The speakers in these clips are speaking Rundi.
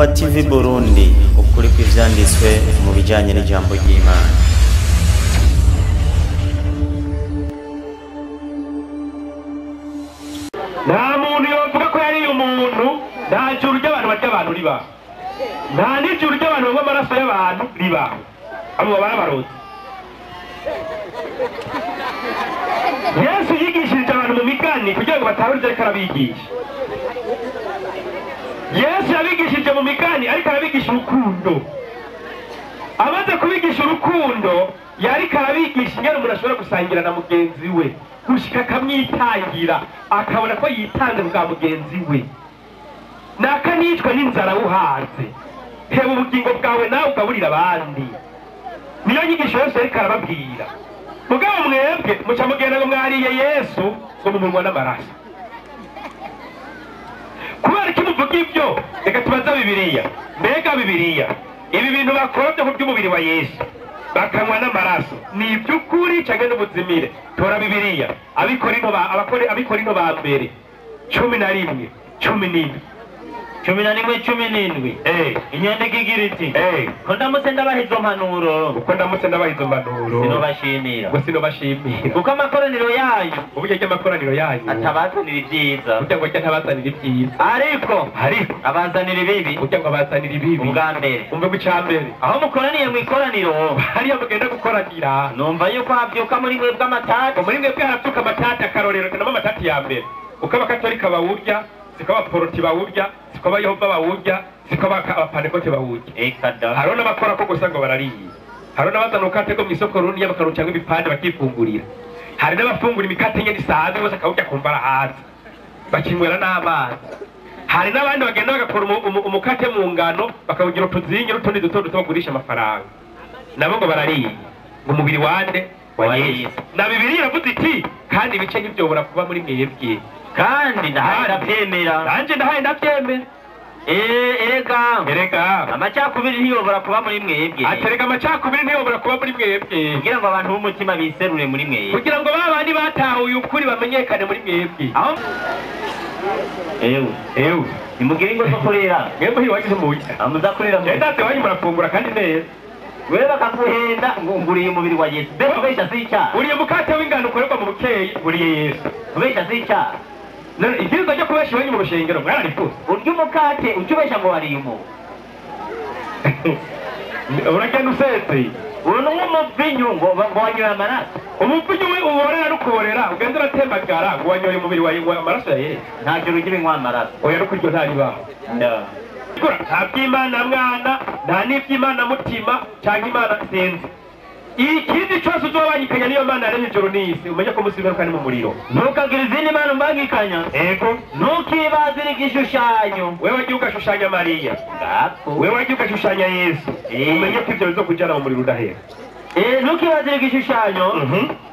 TV Burundi, ukuri kw'ivyanditswe mu bijanye n'ijambo ry'Imana. Nta muntu yovuga ko yari umuntu, nta juru ry'abantu barya abantu riba, nta n'ijuru ry'abantu banywa amaraso y'abantu riba. Abo barabarozi. Yesu yigishirije abantu mu migani kugira ngo batahure ivyo ariko arabigisha. Yesu yabigishije mu migani ariko arabigisha urukundo. Amaze kubigisha urukundo, yariko arabigisha ingene umuntu ashobora gusangira na mugenzi we, gushika akamwitangira, akabona ko yitanze bwa mugenzi we. Naka nicwa n'inzara uhaze, heba ubugingo bwawe nawe ugaburira abandi. Niyo nyigisho Yesu yariko arababwira. Mugabo mwebwe muca mugenda ngo mwariye Yesu ngo mumunwa n'amaraso. Kubera iki muvuga ibyo? Reka tubaze Bibiliya. Mbega Bibiliya, ibi bintu bakora byo kurya umubiri wa Yesu bakanywa n'amaraso ni iby'ukuri canke n'ubuzimire? Tora Bibiliya. Abikorino ba mbere 11 17. 11 17. Inyandiko igira iti: ko ndamutse ndabaha izo mpanuro, uko ndamutse ndabaha izo mpanuro sinobashimira, ngo sinobashimira, kuko amakoraniro yanyu, uburyo ry'amakoraniro yanyu atabazanira ibyiza, burya ngo ajya ntabazanira ibyiza, ariko abazanira ibibi, burya ngo abazanira ibibi. Ubwa mbere, umve bw'icambere, aho mukoraniye mu ikoraniro, hariya mugenda gukoranira, numva yuko habyuka muri mwebwe amatati, muri mwebwe harabyuka amatati. Akarorero kanamo amatati ya mbere, uko abakatolika bawurya siko abaporoti bawurya, siko abayehova bawurya, siko abapantekote bawurya. Hariho n'abakora ko gusa ngo barariye. Hariho n'abazana urukate rwo mw'isoko runini bakarucamwo ibipande bakifungurira. Hari n'abafungura imikate nyene isanzwe bose akawurya akumva arahaze, bakinywera n'amazi. Hari n'abandi bagenda bagakora umukate mu ngano bakawugira utuzingi n'utundi duto duto bagurisha amafaranga, nabo ngo barariye, ngo umubiri wande wa Yesu. Na Bibiliya iravuga iti kandi ibice ntivyobora kuba muri mwebwe. Kandi ndahaye ndavyemera, nanje ndahaye ndavyemera. Erega amacakubiri ntiyobora kuba muri mwebwe. Aterega amacakubiri ntiyobora kuba muri mwebwe, kugira ngo abantu b'umutima biserure muri mwebwe, kugira ngo babandi batahuye ukuri bamenyekane muri mwebwe. Aho ewe nimugire ingo zo kurira, mwebwe hiwagize muya amuza kurira, ndatse wanyu murafungura kandi neza. Wewe bakaguhenda ngo nguriye umubiri wa Yesu. Mbese kubesha si icyaha? Uriye mukate w'ingano ukorerwa mu bukeye, uriye Yesu. Kubesha si icyaha? None ibyiza byo kubesha iwanyu mu rushengero mwararifuza? Urya umukate ujya ubesha ngo wariye umuntu. Uragenda usetse. Unywa umuvinyu ngo wanyoye amaraso. Umuvinyu we uborera n'ukuborera, ugenda uratembagara ngo wanyoye umubiri wa amaraso ya Yesu. Nta juru ujya unywa amaraso. Oya, no kuryo ntaribaho. Nta by'Imana mwana, nta n'iby'Imana mutima cyangwa Imana sinzi. Ikindi cyose uzobanyikanya niyo Mana yaremye ijuru n'isi, umenye ko umunsi w'imperuka ni mu muriro. Ntukagire izindi mana umbangikanya. Ego. Ntukibazire igishushanyo. Wewe wagiye ugashushanya Mariya, wewe wagiye ugashushanya Yesu, umenye ko ivyo bizokujana mu muriro udahera. Ntukibazire igishushanyo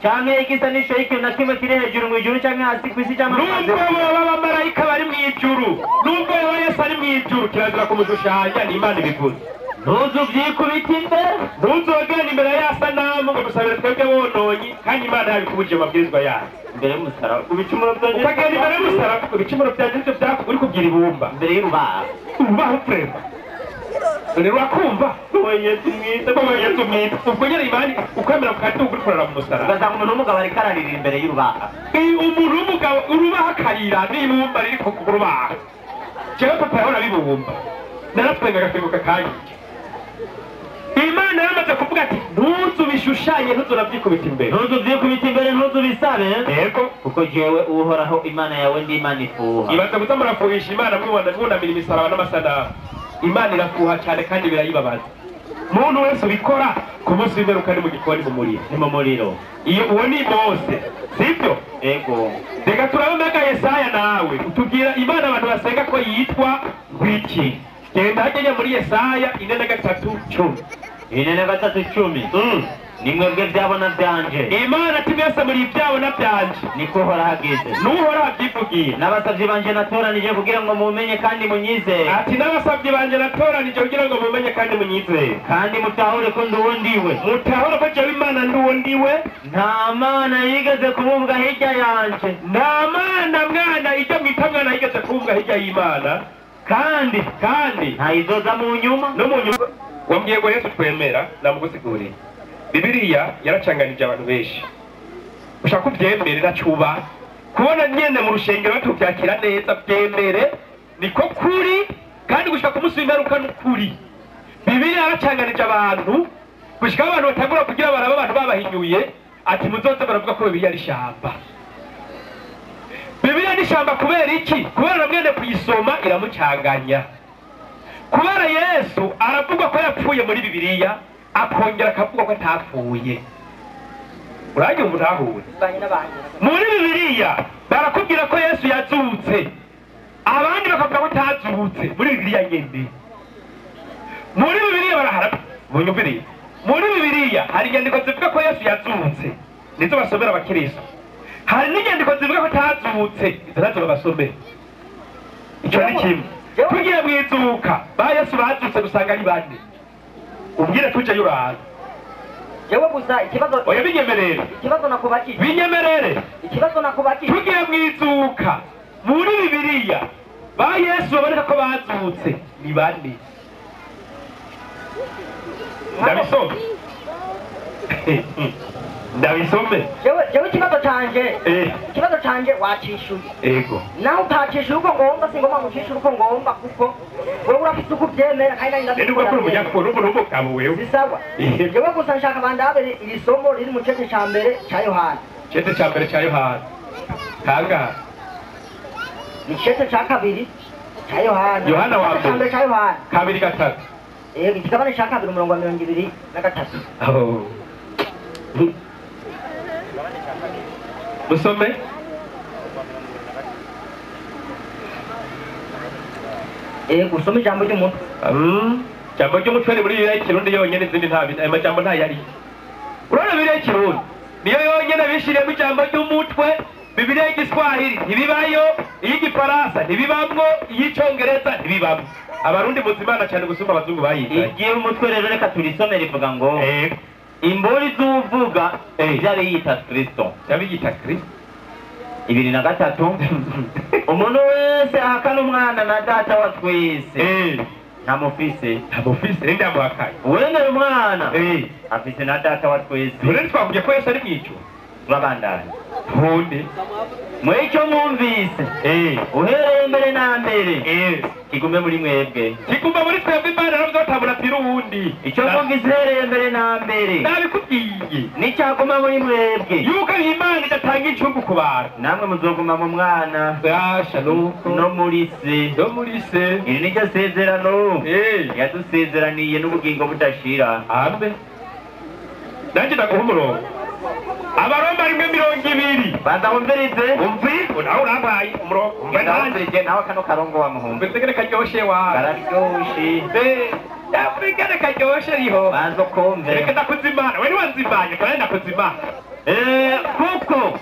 canke igisa n'ishusho y'ikintu na kimwe kiri hejuru mw'ijuru canke hasi kw'isi canke mu mazi. Nubwo baba abamarayika bari mw'ijuru, nubwo yaba Yesu ari mw'ijuru, kirazira kumushushanya, ni Imana ibivuze. Ntuzuvyikubita imbere, ntuzogenda imbere ya sanamu ngo dusabire twebwe bononyi, kandi Imana yabikubujije mu mabwirizwa yayo. Imbere y'umusaraba ibicumuro vyanje, ukagenda imbere y'umusaraba ibicumuro vyanje nivyo uri kubwira ibumba. Imbere y'urubaho, urubaho prema none rurakumva. Wowe Yesu mwiza, wowe Yesu mwiza. Ubwo nyene Imana ukwemera kukaduga uriko uraraba umusaraba, ugasanga umuntu w'umugabo ariko ararira imbere y'urubaho. Umuntu w'umugabo urubaho akarira n'ibumba riri ku rubaho. Jewe papa yahora abibumba, naratwenga agasenguka kanyica. Imana yamaze kuvuga ati ntuzubishushanye, ntuzuravyikubita imbere, ntuzuvyikubita imbere, ntuzubisabe. Yego, kuko jewe Uhoraho Imana yawe ndi Imana ifuha. Ibaze kuza murafuhisha Imana mwunamira imisaraba n'amasanamu. Imana irafuha cyane kandi birayibabaza. Muntu wese ubikora ku munsi w'imperuka ni mu gikoni mu muriro, ni mu muriro. Iyo uwo ni Mose, sibyo? Ego. Reka turabe mbega Yesaya nawe utubwira Imana abantu basenga ko yitwa ngwiki. Genda hajya muri Yesaya 43:10. 43:10. Ni mwebwe vyabona vyanje. Imana ati mwese muri ivyabona vyanje. Niko Uhoraho agize. N'Uhoraho avyivugiye. N'abasavyi banje natoranije kugira ngo mumenye kandi munyizere. Ati n'abasavyi banje natoranije kugira ngo mumenye kandi munyizere. Kandi mutahure ko ndi uwo ndiwe. Mutahure ko jewe Imana ndi uwo ndiwe. Nta mana yigeze kubumbwa hirya yanje. Nta mana mwana ijya mwita mwana yigeze kubumbwa hirya y'Imana. Kandi ntayizoza mu nyuma no mu nyuma. Wambwiye ngo Yesu twemera, namugusiguriye. Bibiliya yaracanganije abantu benshi. Ushaka kubyemere nacuba kubona nyene mu rushengero batuvyakira neza, byemere niko kuri, kandi gushika ku munsi w'imperuka n'ukuri. Bibiliya yaracanganije abantu gushika abantu batangura kugira baraba abantu babahinyuye ati muzoze baravuga ko Bibiliya ari ishamba. Bibiliya ni ishamba kubera iki? Kubera na mwene kuyisoma iramucanganya. Kubera Yesu aravuga ko yapfuye muri Bibiliya, akongera akavuga ko atapfuye. Urabyumva utahure? Muri Bibiliya barakubwira ko Yesu yazutse, abandi bakavuga ko atazutse. Muri Bibiliya nyene, muri Bibiliya barahara munyumviriye. Muri Bibiliya hari inyandiko zivuga ko Yesu yazutse, nizo basomera abakristo. Hari n'inyandiko zivuga ko atazutse, izo nazo babasomera. Icyo ni kimwe. Tugiye mwizuka ba Yesu bazutse gusanga ari bane. Ubwire tuje yuraza. Jewe gusa ikibazo. Oya binyemerere. Ikibazo nakubakije. Binyemerere. Ikibazo nakubakije. Tugiye mwizuka muri Bibiliya ba Yesu baboneka ko bazutse ni bane. Ndabisome. Ndabisome. Jewe ikibazo canje. Ikibazo canje wacishuye. Ego. Naho utacishuye uko ngomba, singomba ngucishure uko ngomba kuko wewe urafite uko uvyemera kandi nari ndafite. Ndiko umunyakuru n'umugabo wewe. Sisawa. Jewe gusa nshaka bandabe iri somo riri mu cete ca mbere ca Yohana. Cete ca mbere ca Yohana. Kanga. Ni cete ca kabiri ca Yohana. Yohana wa mbere ca Yohana. Kabiri gatatu. Ego ikigabane ca kabiri umurongo wa 23. Oh. Musome. Ego usome ijambo ry'umutwe. Jambo ry'umutwe ni muri Bibiliya y'ikirundi yonyene, izindi nta ayo majambo ntayari. Urabona Bibiliya y'ikirundi niyo yonyene bishiriyemo ijambo ry'umutwe. Bibiliya y'igiswahili ntibibayo, iy'igifaransa ntibibamwo, iy'icongereza ntibibamwo. Abarundi muzi Imana cyane gusumba abazungu bayizanye. Igihe umutwe rero reka turisome rivuga ngo imbori z'uvuga vyabiyita Kristo. Vyabiyita Kristo. 23. Umuntu wese ahakana umwana na data wa twese ntamufise. Ntamufise, ninde amuhakaye? Uwemera umwana afise na data wa twese. Rero twavuye ko Yesu ari mw'ijuru. Turabandanya. Ntunde. Mw'icyo mwumvise uhereye mbere na mbere kigume muri mwebwe. Kiguma muri twebwe. Imana yaravuze ko atamurapira uwundi. Icyo mwumvise uhereye mbere na mbere nabikubwiye nicyaguma muri mwebwe yuko Imana idatanga incungu ku bantu, namwe muzoguma mu mwana yasha nuko no muri se. No muri se. Iri niryo sezerano yadusezeraniye n'ubugingo budashira. Amen. Nanjye ndaguha umurongo. Abaroma 1:20. Banza wumvirize. Umvi, nawe urabaye umurongo. Umva nanjye nawe kano karongo wa muhungu. Umvirize karyoshe wa. Kararyoshe. Afrika karyoshe riho. Banza kumve. Reka ndakuzimana. Wewe wanzimanye kandi ndakuzimana. Kuko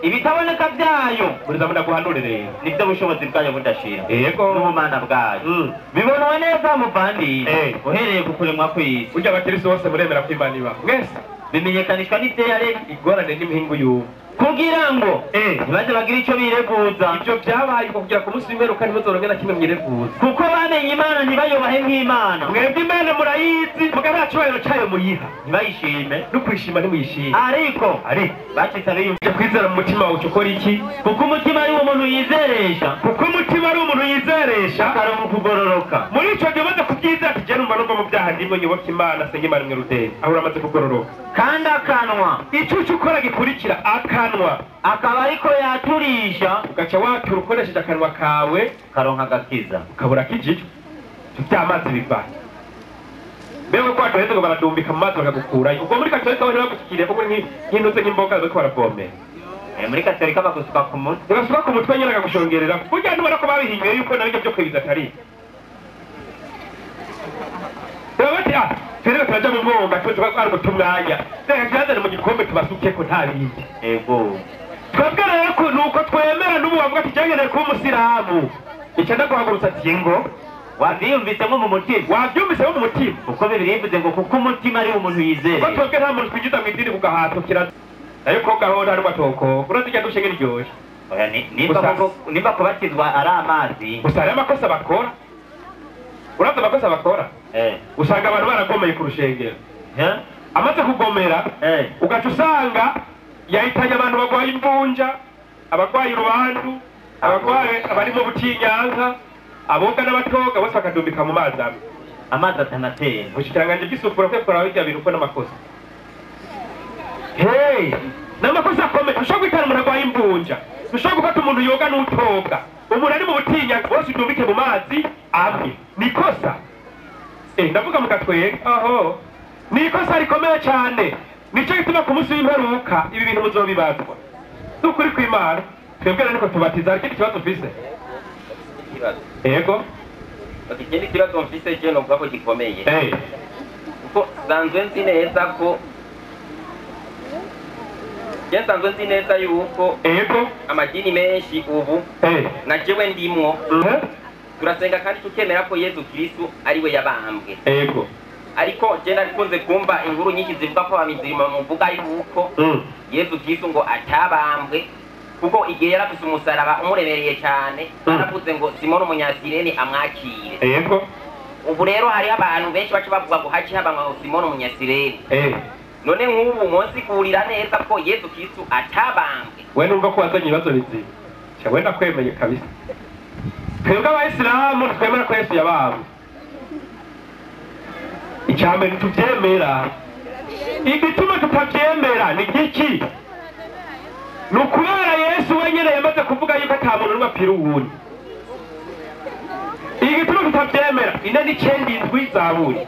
ibitaboneka byayo buriza ndaguhanure rero nibyo bushobozi bwayo budashira. Yego. N'ubumana bwayo bibonwa neza muvandi uhereye ku kuremwa kw'isi. Burya abakristo bose muremera ko Imana ibaho mwese. Bimenyekanishwa n'ivyo yaremye. Ingorane n'imihingo y'ubu kugira ngo ntibaze bagire ico bireguza. Ivyo vyabaye kugira ku munsi w'imperuka ntimuzoronke na kimwe mwireguza. Kuko bamenye Imana ntibayubahe nk'Imana. Mwebwe Imana murayizi muga nta cubahiro cayo muyiha. Ntibayishime no kuyishima ntimuyishime. Ariko bacitse abiyumvira. Kwizera mu mutima wawe ukora iki? Kuko umutima ari umuntu yizeresha. Kuko umutima ari umuntu yizeresha akaronka kugororoka. Muri ico gihe umaze kubyizera ati je numva numva mu byaha ndimo nyoboka Imana senga Imana mwe rudeni. Aho uramaze kugororoka. Kandi akanwa ico ukora gikurikira akanwa akaba ariko yaturisha, ugaca watura ukoresheje akanwa kawe karonka agakiza ukabura kijijwe vy'amazi biva. Mbega ko waduheze ngo baradumbika mu mazi bakagukurayo. Ubwo muri katolika bo ntibagushyikiriye kuko nk'intuze nk'imboga bariko baravomera. Muri katolika bagusuka ku mutwe. Bagasuka ku mutwe nyene bakagushongerera. Burya ntubona ko babihinyuye yuko nabiryo vyo kwibiza atari. Bati twebwe turaja mu mwonga tuzi ko ari uguta umwanya. Reka tuyazane mu gikombe tubasukeko nta bindi. Ego. Twebwe rero nuko twemera n'ubu bavuga ati jya kuba umusilamu. Ica ndaguhagurutsa ati ngo wavyiyumvisemo mu mutima. Wavyumvisemo mu mutima. Uko Bibiliya ivuze ngo kuko umutima ari umuntu yizeye. Ko twebwe nta muntu twinjiza mu idini kugahato kira. Nayo koga ho nta n'umatoko. Urazirya dushe nk'iryoshe. Oya, nimba kubatizwa ari amazi. Gusa hariho amakosa bakora. Uravye amakosa bakora, usanga abantu baragomeye ku rushengero. Amaze kugomera, ugaca usanga yahitanye abantu bagwaye imvunja, abagwaye urubandu, abagwaye abari mu butinyanka, aboga n'abatoga bose bakadumbika mu mazi amwe. Amazi atanateye. Ubushikiranganji bw'isuku burakwiye kuraba birya bintu ko n'amakosa. Hey, n'amakosa akomeye. Ushobora guhitana umuntu agwaye imvunja, ushobora gufata umuntu yoga n'utoga, umuntu ari mu butinyanka, bose udumbike mu mazi amwe. Ni ikosa. Ndavuga mu gatwega aho ni ikosa rikomeye cyane. Nicyo gituma ku munsi w'imperuka ibi bintu muzobibazwa. N'ukuri kw'Imana twebwe rero niko tubatiza. Hari ikindi kibazo ufise? Yego. Ikindi kibazo mfise je novuga ko gikomeye. Kuko sanzwe nzi neza ko nsanzwe nzi neza yuko yego amadini menshi ubu na jewe ndimwo turasenga kandi tukemera ko Yezu Kristo ari we yabambwe. Yego. Ariko je narikunze kumva inkuru nyinshi zivuga ko abamizirima muvuga yuko Yezu Kristo ngo atabambwe, kuko igihe yarafise umusaraba umuremereye cyane aravuze ngo Simoni Umunyasirene amwakire. Yego. Ubu rero hariho abantu benshi baca bavuga ngo haci haba ngo Simoni Umunyasirene. None nk'ubu munsigurira neza ko Yezu Kristo atabambwe. We numva ko wazanye ibibazo bizima. Cya wenda kwemeye kabisa. Twebwe abayisilamu twemera ko Yesu yabambwe. Icya mbere tuvyemera. Igituma tutavyemera ni giki? Ni ukubera Yesu wenyene yamaze kuvuga yuko ata muntu n'umwe apfira uwundi. Igituma tutavyemera 497 Zaburi.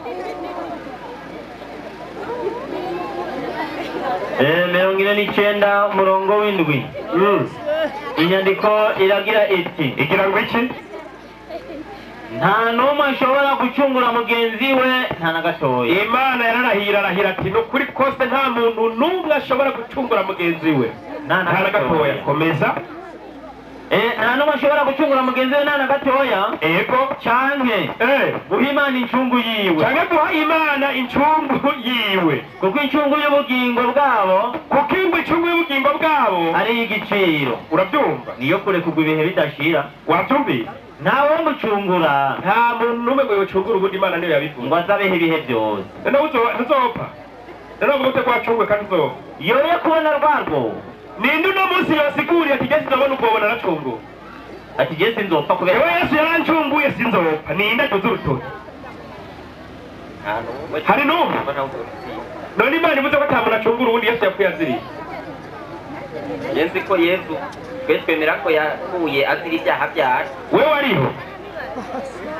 49 umurongo w'indwi. Inyandiko iragira iti, igira ngo iki? Nta n'umwe ashobora gucungura mugenzi we, nta na gatoya. Imana yararahira arahira ati ni ukuri kose nta muntu n'umwe ashobora gucungura mugenzi we, nta na gatoya. Komeza. Nta n'umwe ashobora gucungura mugenzi we, nta na gatoya. Yego. Canke guha Imana incungu yiwe. Canke guha Imana incungu yiwe. Kuko incungu y'ubugingo bwabo, kuko incungu y'ubugingo bwabo ari igiciro. Urabyumva? Niyo kurekurwa ibihe bidashira. Wabyumvise? Ntawe mucungura. Nta muntu n'umwe ngo yocungura ubundi, Imana niyo yabivuze. Ngo azabeho ibihe byose. Noneho ntuzopfa. Noneho uvuga ko wacunguwe kandi uzopfa. Yoye kubona rwarwo. Ninde uno munsi yosiguriye ati jye sinzobona ubwo naracunguwe? Ati jye sinzopfa kubera yewe Yesu yarancunguye sinzopfa. Ninde aduze urutoki? Hari n'umwe? None Imana ivuze ko ata muntu acungura uwundi, Yesu yapfuye aziriye. Nzi ko Yesu twe twemera ko yapfuye azira ibyaha byacu. Wewe wariho?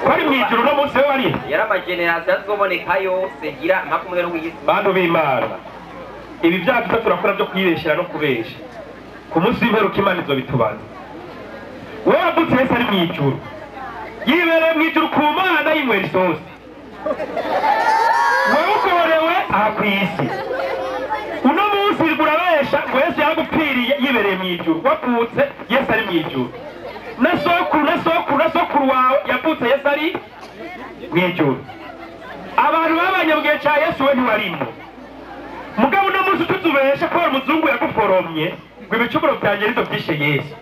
Wari mu ijuru uno munsi, wewe wariho? Yari amagenerasiyo azoboneka yose gira mpaka umubero w'isi. Bantu b'Imana, ibi byaha tuza turakora byo kwibeshera no kubesha, ku munsi w'imperuka Imana izobitubaza. Wewe wavutse Yesu ari mu ijuru, yibereye mu ijuru ku Mana yinywera isosi. Wewe ugorewe aha ku isi. Uno munsi urabesha ngo Yesu yaragupfiriye yibereye mu ijuru. Wavutse Yesu ari mu ijuru. Na sokuru na sokuru na sokuru wawe yavutse Yesu ari mu ijuru. Abantu babanye mu gihe cya Yesu we ntiwarimo. Mugabo uno munsi utuzubesha ko umuzungu yaguforomye ngo ibicumuro byanjye nivyo byishe Yesu.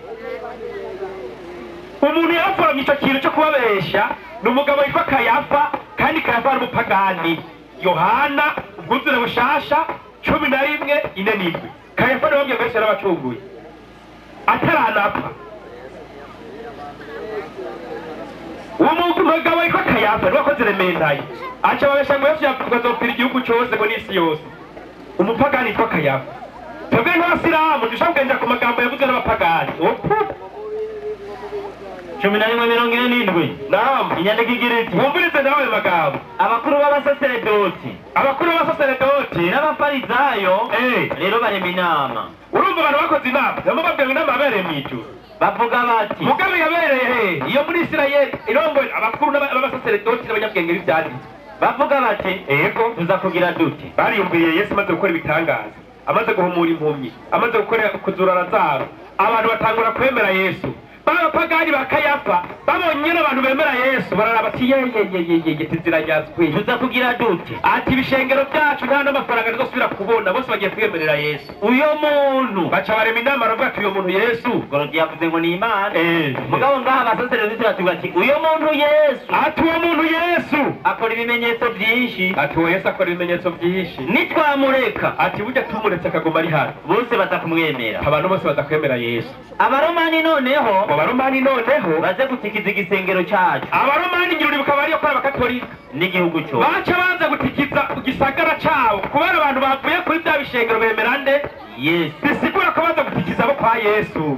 Umuntu yaforomye ico kintu cyo kubabesha ni umugabo witwa Kayafa, kandi Kayafa ari umupagani. Yohana ubwuzure bushasha 11:47. Kayafa niwe wabwiye ngo Yesu yarabacunguye ataranapfa. Uwo mugabo witwa Kayafa niwe wakoze rementaye, aca ababesha ngo Yesu azopfira igihugu cose ngo n'isi yose. Umupagani yitwa Kayafa. Twebwe nk'abasilamu dushobora kugendera ku magambo yavuzwe n'abapagani. 11:47. Naam. Inyandiko igira iti, wumvirize nawe ayo magambo. Abakuru b'abasaseredoti, abakuru b'abasaseredoti n'abafarizayo rero barema inama. Urumva abantu bakoze inama, bamwe babwira ngo inama yabereye mu ijuru. Bavuga bati mugabe yabereye he? Iyo muri Isirayeli irongoye abakuru n'abasaseredoti n'abanyabwenge b'ivyanditswe. Bavuga bati yego tuza kugira dute? Bariyumviriye Yesu amaze gukora ibitangaza, amaze guhumura impumyi, amaze gukora kuzura Lazaro, abantu batangura kwemera Yesu. B'abapagani ba Kayafa babonye n'abantu bemera Yesu bararaba ati yeyeyeyeye tiziranyazwe tuza kugira dute? Ati ibishengero byacu nta n'amafaranga tuzosubira kubona, bose bagiye kwiyemerera Yesu. Uyo muntu baca barema inama baravuga ati uyo muntu Yesu Gorodi yavuze ngo ni Imana. Mugabo ngaha abasaseredoti batuvuga ati uyo muntu Yesu, ati uwo muntu Yesu akora ibimenyetso byinshi, ati uwo Yesu akora ibimenyetso byinshi, nitwamureka, ati burya tumuretse akaguma ari hano bose batakumwemera, abantu bose batakwemera Yesu. Abaromani noneho, abaromani noneho baze gutikiza igisengero cyacu. Abaromani ngira uribuka bariyo kora abakatolika n'igihugu cyo baca baza gutikiza igisagara cyawo kubera abantu bavuye kuri bya bishengero bemera nde? Yesu. Bisigura ko baza gutikiza abo kwa Yesu.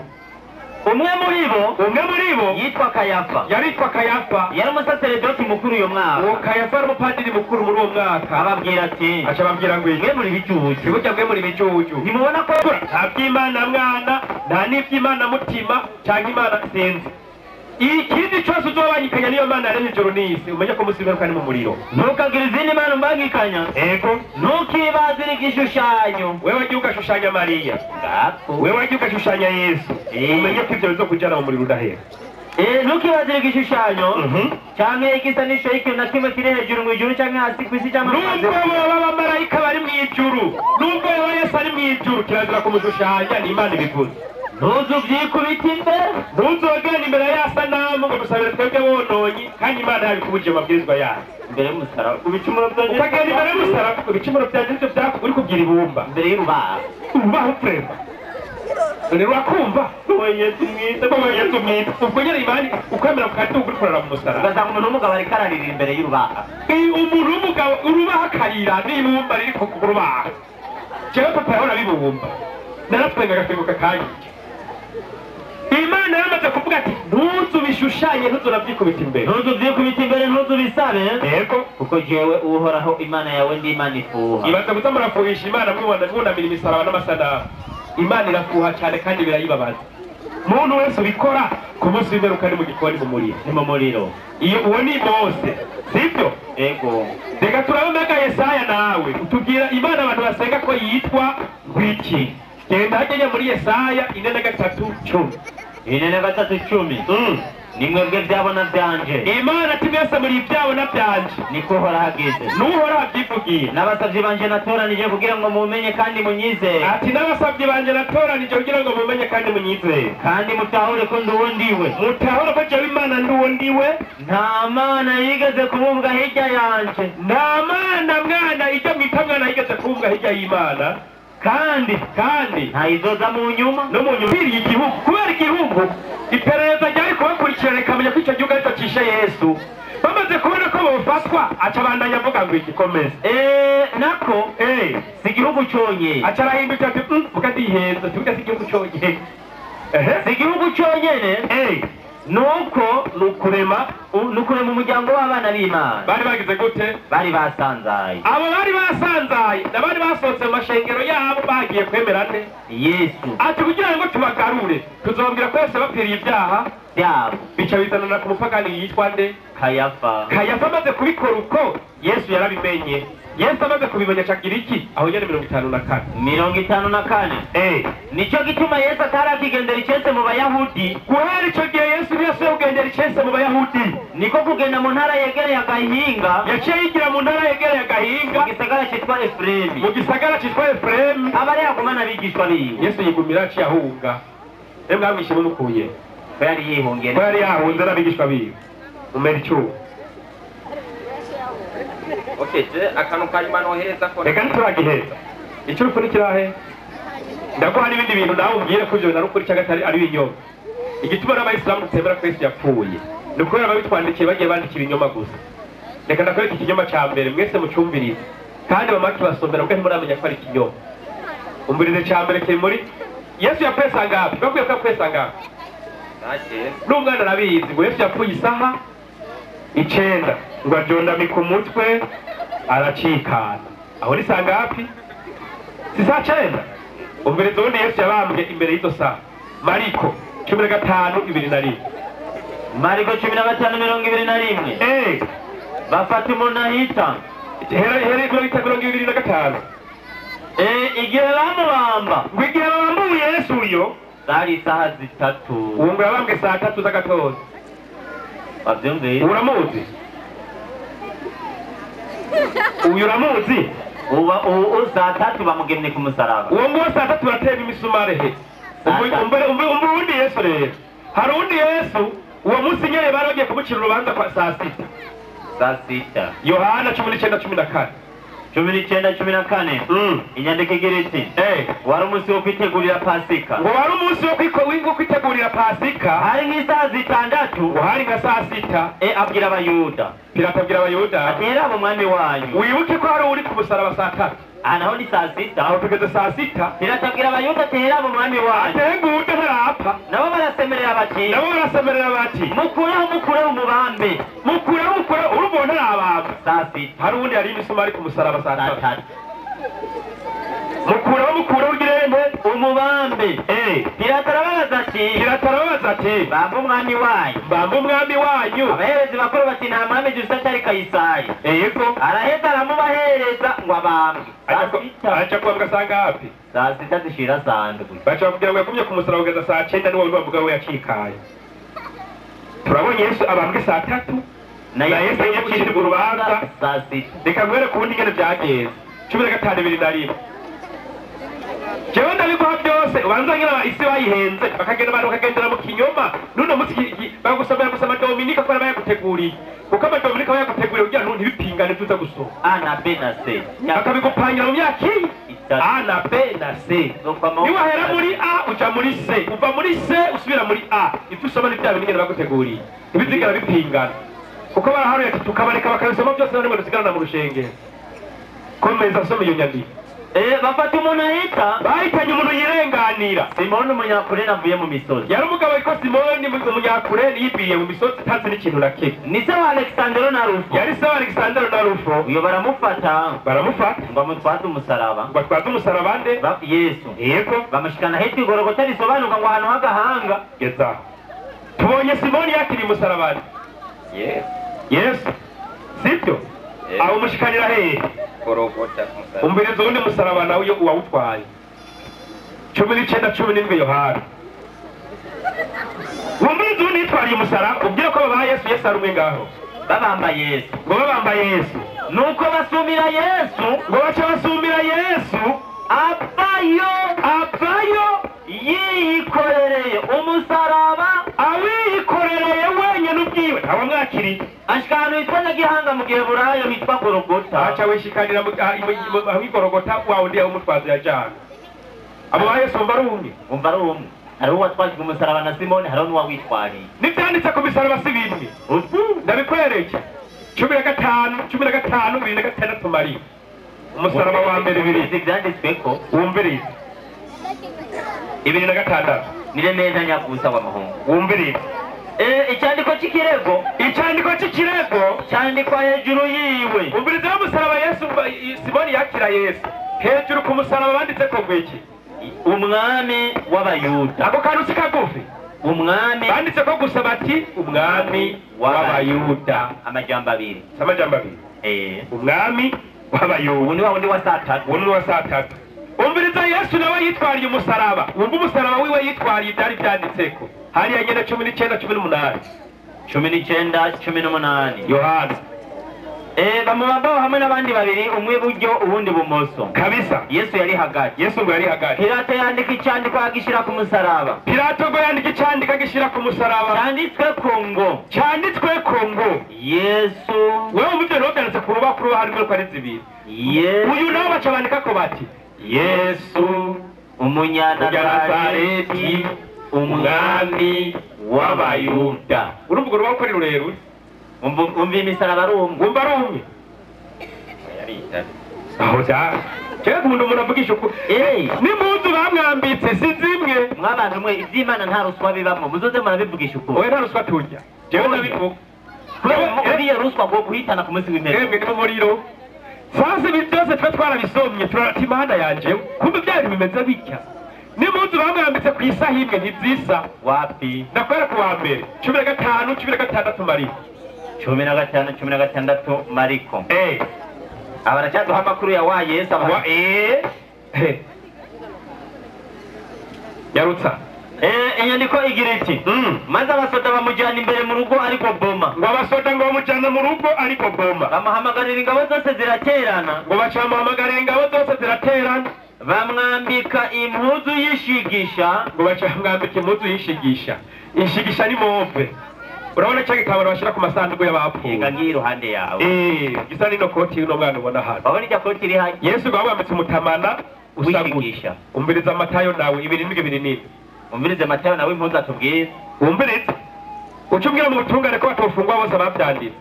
Umwe muri bo yitwa Kayafa, yaritwa Kayafa, yari umusaseredoti mukuru uyo mwaka. Uwo Kayafa ari umupadiri mukuru muri uwo mwaka. Ababwira ati, aca ababwira ngo mwe muri bijuju, burya mwe muri bijuju, ntimubona ko nta by'Imana mwana, nta n'iby'Imana mutima cyangwa Imana sinzi. Ikindi cyose uzobanyikanya niyo Mana yaremye ijuru n'isi, umenye ko umunsi w'imperuka ni mu muriro. Ntukagira izindi mana umbangikanya, ego, ntukibazire igishushanyo. Wewe wagiye ugashushanya Mariya, wewe wagiye ugashushanya Yesu, umenye ko ibyo bizokujyana mu muriro udahera. Ntukibazire igishushanyo canke igisanisho y'ikintu na kimwe kiri hejuru mu ijuru canke hasi ku isi cyangwa nubwo baba abamarayika bari mu ijuru, nubwo yaba Yesu ari mu ijuru, kirazira kumushushanya, ni Imana ibivuze. Ntuzuvyikubita imbere, ntuzogenda imbere ya sanamu ngo dusabire twebwe bononyi, kandi Imana yabikubujije mu mabwirizwa yayo. Imbere y'umusaraba ibicumuro byanjye, ukagenda imbere y'umusaraba ibicumuro byanjye nivyo uri kubwira ibumba imbere y'urubaho, urubaho frema none rurakumva. Wowe Yesu mwiza, wowe Yesu mwiza. Ubwo nyene Imana ukwemera ukaduga uri kurara mu musaraba, ugasanga umuntu w'umugabo ariko ararira imbere y'urubaho. Umuntu w'umugabo urubaho akarira n'ibumba riri ku rubaho. Jewe papa yahora abibumba, naratwenga agatenguka kanyica. Imana yaramaze kuvuga ati ntuzubishushanye, ntuzurabyikubita imbere, ntuzuvyikubita imbere, ntuzubisabe. Yego, kuko jewe Uhoraho Imana yawe ndi Imana ifuha. Ibaza kuza murafuhisha Imana mwunamira imisaraba n'amasanamu. Imana irafuha cyane kandi birayibabaza. Muntu wese ubikora ku munsi w'imperuka ni mu gikoni mu muriro, ni mu muriro. Iyo uwo ni Mose, sibyo? Yego. Reka turabe mbega Yesaya nawe utubwira Imana abantu basenga ko yitwa ngwiki. Genda hajya muri Yesaya 43:10. 43:10. Ni mwebwe byabona byanje. Imana ati mwese muri ibyabona byanje, niko Uhoraho agize. N'Uhoraho abyivugiye. N'abasavyi banje natoranije kugira ngo mumenye kandi munyizere. Ati n'abasavyi banje natoranije kugira ngo mumenye kandi munyizere, kandi mutahure ko ndi uwo ndiwe, mutahure ko jewe Imana ndi uwo ndiwe. Nta mana yigeze kubumbwa hirya yanje, nta mana mwana ijya mwita mwana yigeze kubumbwa hirya y'Imana, kandi ntayizoza mu nyuma no mu nyuma. Igihugu kubera igihugu iperereza ryari kubakurikirana rikamenya ko icyo gihugu aricyo cishe Yesu. Bamaze kubona ko bofatwa, aca abandanya avuga ngo igikomeze. Nako si igihugu cyonyene. Aca arahindukira ati vuga ndihenze, tuvuga si igihugu cyonyene. Si igihugu cyonyene, nuko nukurema umuryango w'abana b'Imana. Bari bagize gute? Bari basanzaye. Abo bari basanzaye n'abari basohotse mu mashengero yabo bagiye kwemera nde? Yesu. Ati kugira ngo tubagarure tuzobabwira ko yose bapfiriye ibyaha byabo. Bica bizanana ku mupagani yitwa nde? Kayafa. Kayafa amaze kubikora uko Yesu yarabimenye. Yesu amaze kubimenya acagira iki? Aho nyene 54. 54. Nico gituma Yesu atarakigendera icese mu Bayahudi. Guhera ico gihe Yesu ntiyasubiye kugendera icese mu Bayahudi. Niko kugenda mu ntara yegereye agahinga. Yaciye yigira mu ntara yegereye agahinga, mu gisagara citwa Efuremi. Mu gisagara citwa Efuremi aba ari yagumana abigishwa biwe. Yesu yigumira aciye ahunga. Emwe mwamwishe mumukuye. Ko yari yihungiye. Ko yari yahunze n'abigishwa biwe. Umera icumu. Okay, je akantu kanyuma nohereza ko reka ntituragiheza. Icyo urupfu kirahe? Ndaguha n'ibindi bintu nawe umbwire ko ibyo bintu ari ukuri cyangwa atari ari ibinyoma. Igituma n'abayisilamu tutemera ko Yesu yapfuye ni ukubera ababitwandikiye bagiye bandika ibinyoma gusa. Reka ndakwereka ikinyoma cya mbere mwese mucyumvirize, kandi bamaki basomera ubwo ntimuramenya ko ari ikinyoma. Umvirize cya mbere kiri muri Yesu yapfuye saa ngapi? Bakwiye ko yapfuye saa ngapi? N'umwana arabizi ngo Yesu yapfuye isaha 9 ngo aryondamika umutwe aracikana. Aho ni saa ngapi? Si saa 9. Umviriza ubundi Yesu yabambwe imbere y'izo saha. Mariko 15:21. Mariko 15:21. Bafata umuntu ahita. Hera 25. Igihe bamubamba, ngo igihe babambuye Yesu uyo, Zari isaha 3. Uwo ngo yabambwe saa 3 z'agatondo. Wavyumvise? Uramuzi? Uyu uramuzi? Uba ubu saa 3 bamugemye ku musaraba. Uwo ngo saa 3 baratera imisumari he. Umbe uwundi Yesu rero. Hari uwundi Yesu uwo munsi nyene bari bagiye kumucira urubanza kwa saa 6. Saa 6. Yohana 19:14. 19:14. Inyandiko igira iti wari umunsi wo kwitegurira Pasika. Ngo wari umunsi wo kwitegurira Pasika. Hari nk'isaha 6. Ngo hari nka saa 6. Abwira Abayuda. Pilato abwira Abayuda ati raba umwami wanyu. Wibuke ko hari uri ku musaraba saa 3. Aha naho ni saa 6. Aho tugeze saa 6. Pilato abwira Abayuda ati raba umwami wanyu. Ati nguyu ntarapfa. Nabo barasemerera bati. Mukureho umubambe. Mukureho urumva ntarabamba. Saa 6. Hari uwundi yari imisumari ku musaraba saa 3. Mukureho ugirente umubambe. Pilato arababaza ati bamba umwami wanyu. Abaherezi bakuru bati nta mwami dufite atari Kayisari. Yego. Araheza aramubahereza ngo abambwe. Aca kubambwa saa ngapi? Saa 6 zishira saa 7. Baca bakubwira ngo yagumye ku musaraba kugeza saa 9 niwo bavuga we yacikaye. Turabonye Yesu abambwe saa 3 na Yesu agiye gucirwa urubanza saa 6. Reka nkwereke ubundi ingene byagenze. 15:21. Jewe ndabiguha byose ubanza ngira isi bayihenze bakagenda abantu bakagendera mu kinyoma none munsi bagusomera gusa amadominika ko bayaguteguriye kuko amadominika bayaguteguriye kugira ngo ntibipingane tuza gusoma A na B na C bakabigupangira mu myaka iyi A na B na C. Niwahera muri A uja muri C, uva muri C usubira muri A. Ivyo usoma ni bya bintu nyene baguteguriye ntibizigera bipingana kuko baraharuye ati tukabareka bakabisoma byose none ngo dusigarana mu rushengero. Komeza soma iyo nyandiko. Bafata umuntu ahita bahitanye umuntu yirenganira. Simoni umunyakurene avuye mu misozi. Yari umugabo witwa Simoni umunyakurene yibiye mu misozi atazi n'ikintu na kimwe. Ni se wa Alexandero na Rufo. Yari se wa Alexandero na Rufo. Uyo baramufata ngo amutwaze umusaraba. Ngo atwaze umusaraba nde? Yesu. Yego. Bamushikana ahitwa Igorogota risobanuka ngo ahantu h'agahanga. Geza. Tubonye Simoni yakiriye umusaraba. Yesu. Sibyo? Awumushikanira hehe? Umviriza uwundi musaraba nawe uwawutwaye. 19:17 Yohana. Wumviriza uwundi yitwariye umusaraba ubwire ko babaha Yesu. Yesu ari umwe ngaho. Babamba Yesu. Ngo babamba Yesu. Nuko basumira Yesu. Ngo baca basumira Yesu. Avayo yiyikorereye umusaraba. Awiyikorereye wenyine ubwiwe ntawamwakiriye. Ashika ahantu hitwa Nyagihanga mu Giheburayo hitwa Gorogota. Aca wishikanira mu Igorogota wa wundi yawumutwaza yajana. Abo ba Yesu bumva ari umwe. Bumva ari umwe. Hariho uwatwajwe umusaraba na Simoni, hariho n'uwawitwariye. N'ivyanditse ku misaraba si bimwe. Ndabikwereke. 15 15 26 Mariya. Umusaraba wa mbere bibiri. Ivyanditsweko. Wumvirize. 26. Ni remeza nyakusa w'amahungu. Wumvirize. Icyandiko cy'ikirego. Icyandiko cy'ikirego cyandikwa hejuru yiwe. Umvirize umusaraba Yesu Simoni yakira Yesu. Hejuru ku musaraba banditse ko ngwiki. Umwami w'Abayuda. Ako kantu si kagufi. Umwami banditse ko gusa bati umwami w'Abayuda. Amajambo abiri. Amajambo abiri. Umwami w'Abayuda. Uwo ni wa wundi wa saa 3. Uwo ni wa saa 3. Umviriza Yesu nawe yitwariye umusaraba. Wumva umusaraba wiwe yitwariye ibyari byanditseko. Hariya nyene 19:18. 19:18. Yohana. Bamubambaho hamwe n'abandi babiri, umwe iburyo uwundi bumoso. Kabisa. Yesu yari hagati. Yesu ngo yari hagati. Pilato yandika icyandiko agishira ku musaraba. Pilato ngo yandika icyandiko agishira ku musaraba. Cyanditswe ko ngo Yesu. Wewe umva ibyo byanditse ku rubakuru harimo ko ari zibiri. Yesu. Uyu nawe baca bandika ko bati Yesu umunyanazareti umwami w'Abayuda. Urumva urwo rubaho ko ari rurerure. Umva imisaraba ari umwe. Wumva ari umwe. Aho ja. Kera umuntu umuntu avugisha uko. N'impuzu bamwambitse si zimwe. Mwabantu mwe ivy'Imana nta ruswa bibamwo. Muzoze murabivugisha uko. Oya nta ruswa turya. Jewe ndabivuga. Uriye ruswa bwo guhitana ku munsi w'imperuka. Emwe ni mu muriro. Sasa ibi byose twe twarabisomye turarata imana yanje. Kumbe byari bimeze bitya. N'impuzu bamwambitse ku isaha imwe ntizisa. Wapi? Ndakwereka uwa mbere. 15 16 Mariya. 15 16 Mariko. Abaracyaduha amakuru ya wa Yesu aba. Yarutsa. Inyandiko igira iti maze abasoda bamujyana imbere mu rugo ariko boma. Ngo abasoda ngo bamujyana mu rugo ariko boma. Bamuhamagarira ingabo zose ziraterana. Ngo bacamuhamagarira ingabo zose ziraterana. Bamwambika impuzu y'ishigisha. Ngo bacamwambika impuzu y'ishigisha. Ishigisha ni move. Urabona cya gitabaro bashira ku masanduku y'abapfuye. Yega ngiye iruhande yawe. Gisa nino koti y'uno mwana ubona hano. Babona ijya koti iri hano. Yesu ngo bamwambitse umutamana ushagisha. Umviriza Matayo nawe 7:27. Umvirize Matayo nawe impuzu atubwira. Umvirize. Uca umbwira mu butungane ko batofungwa bose abavyanditse.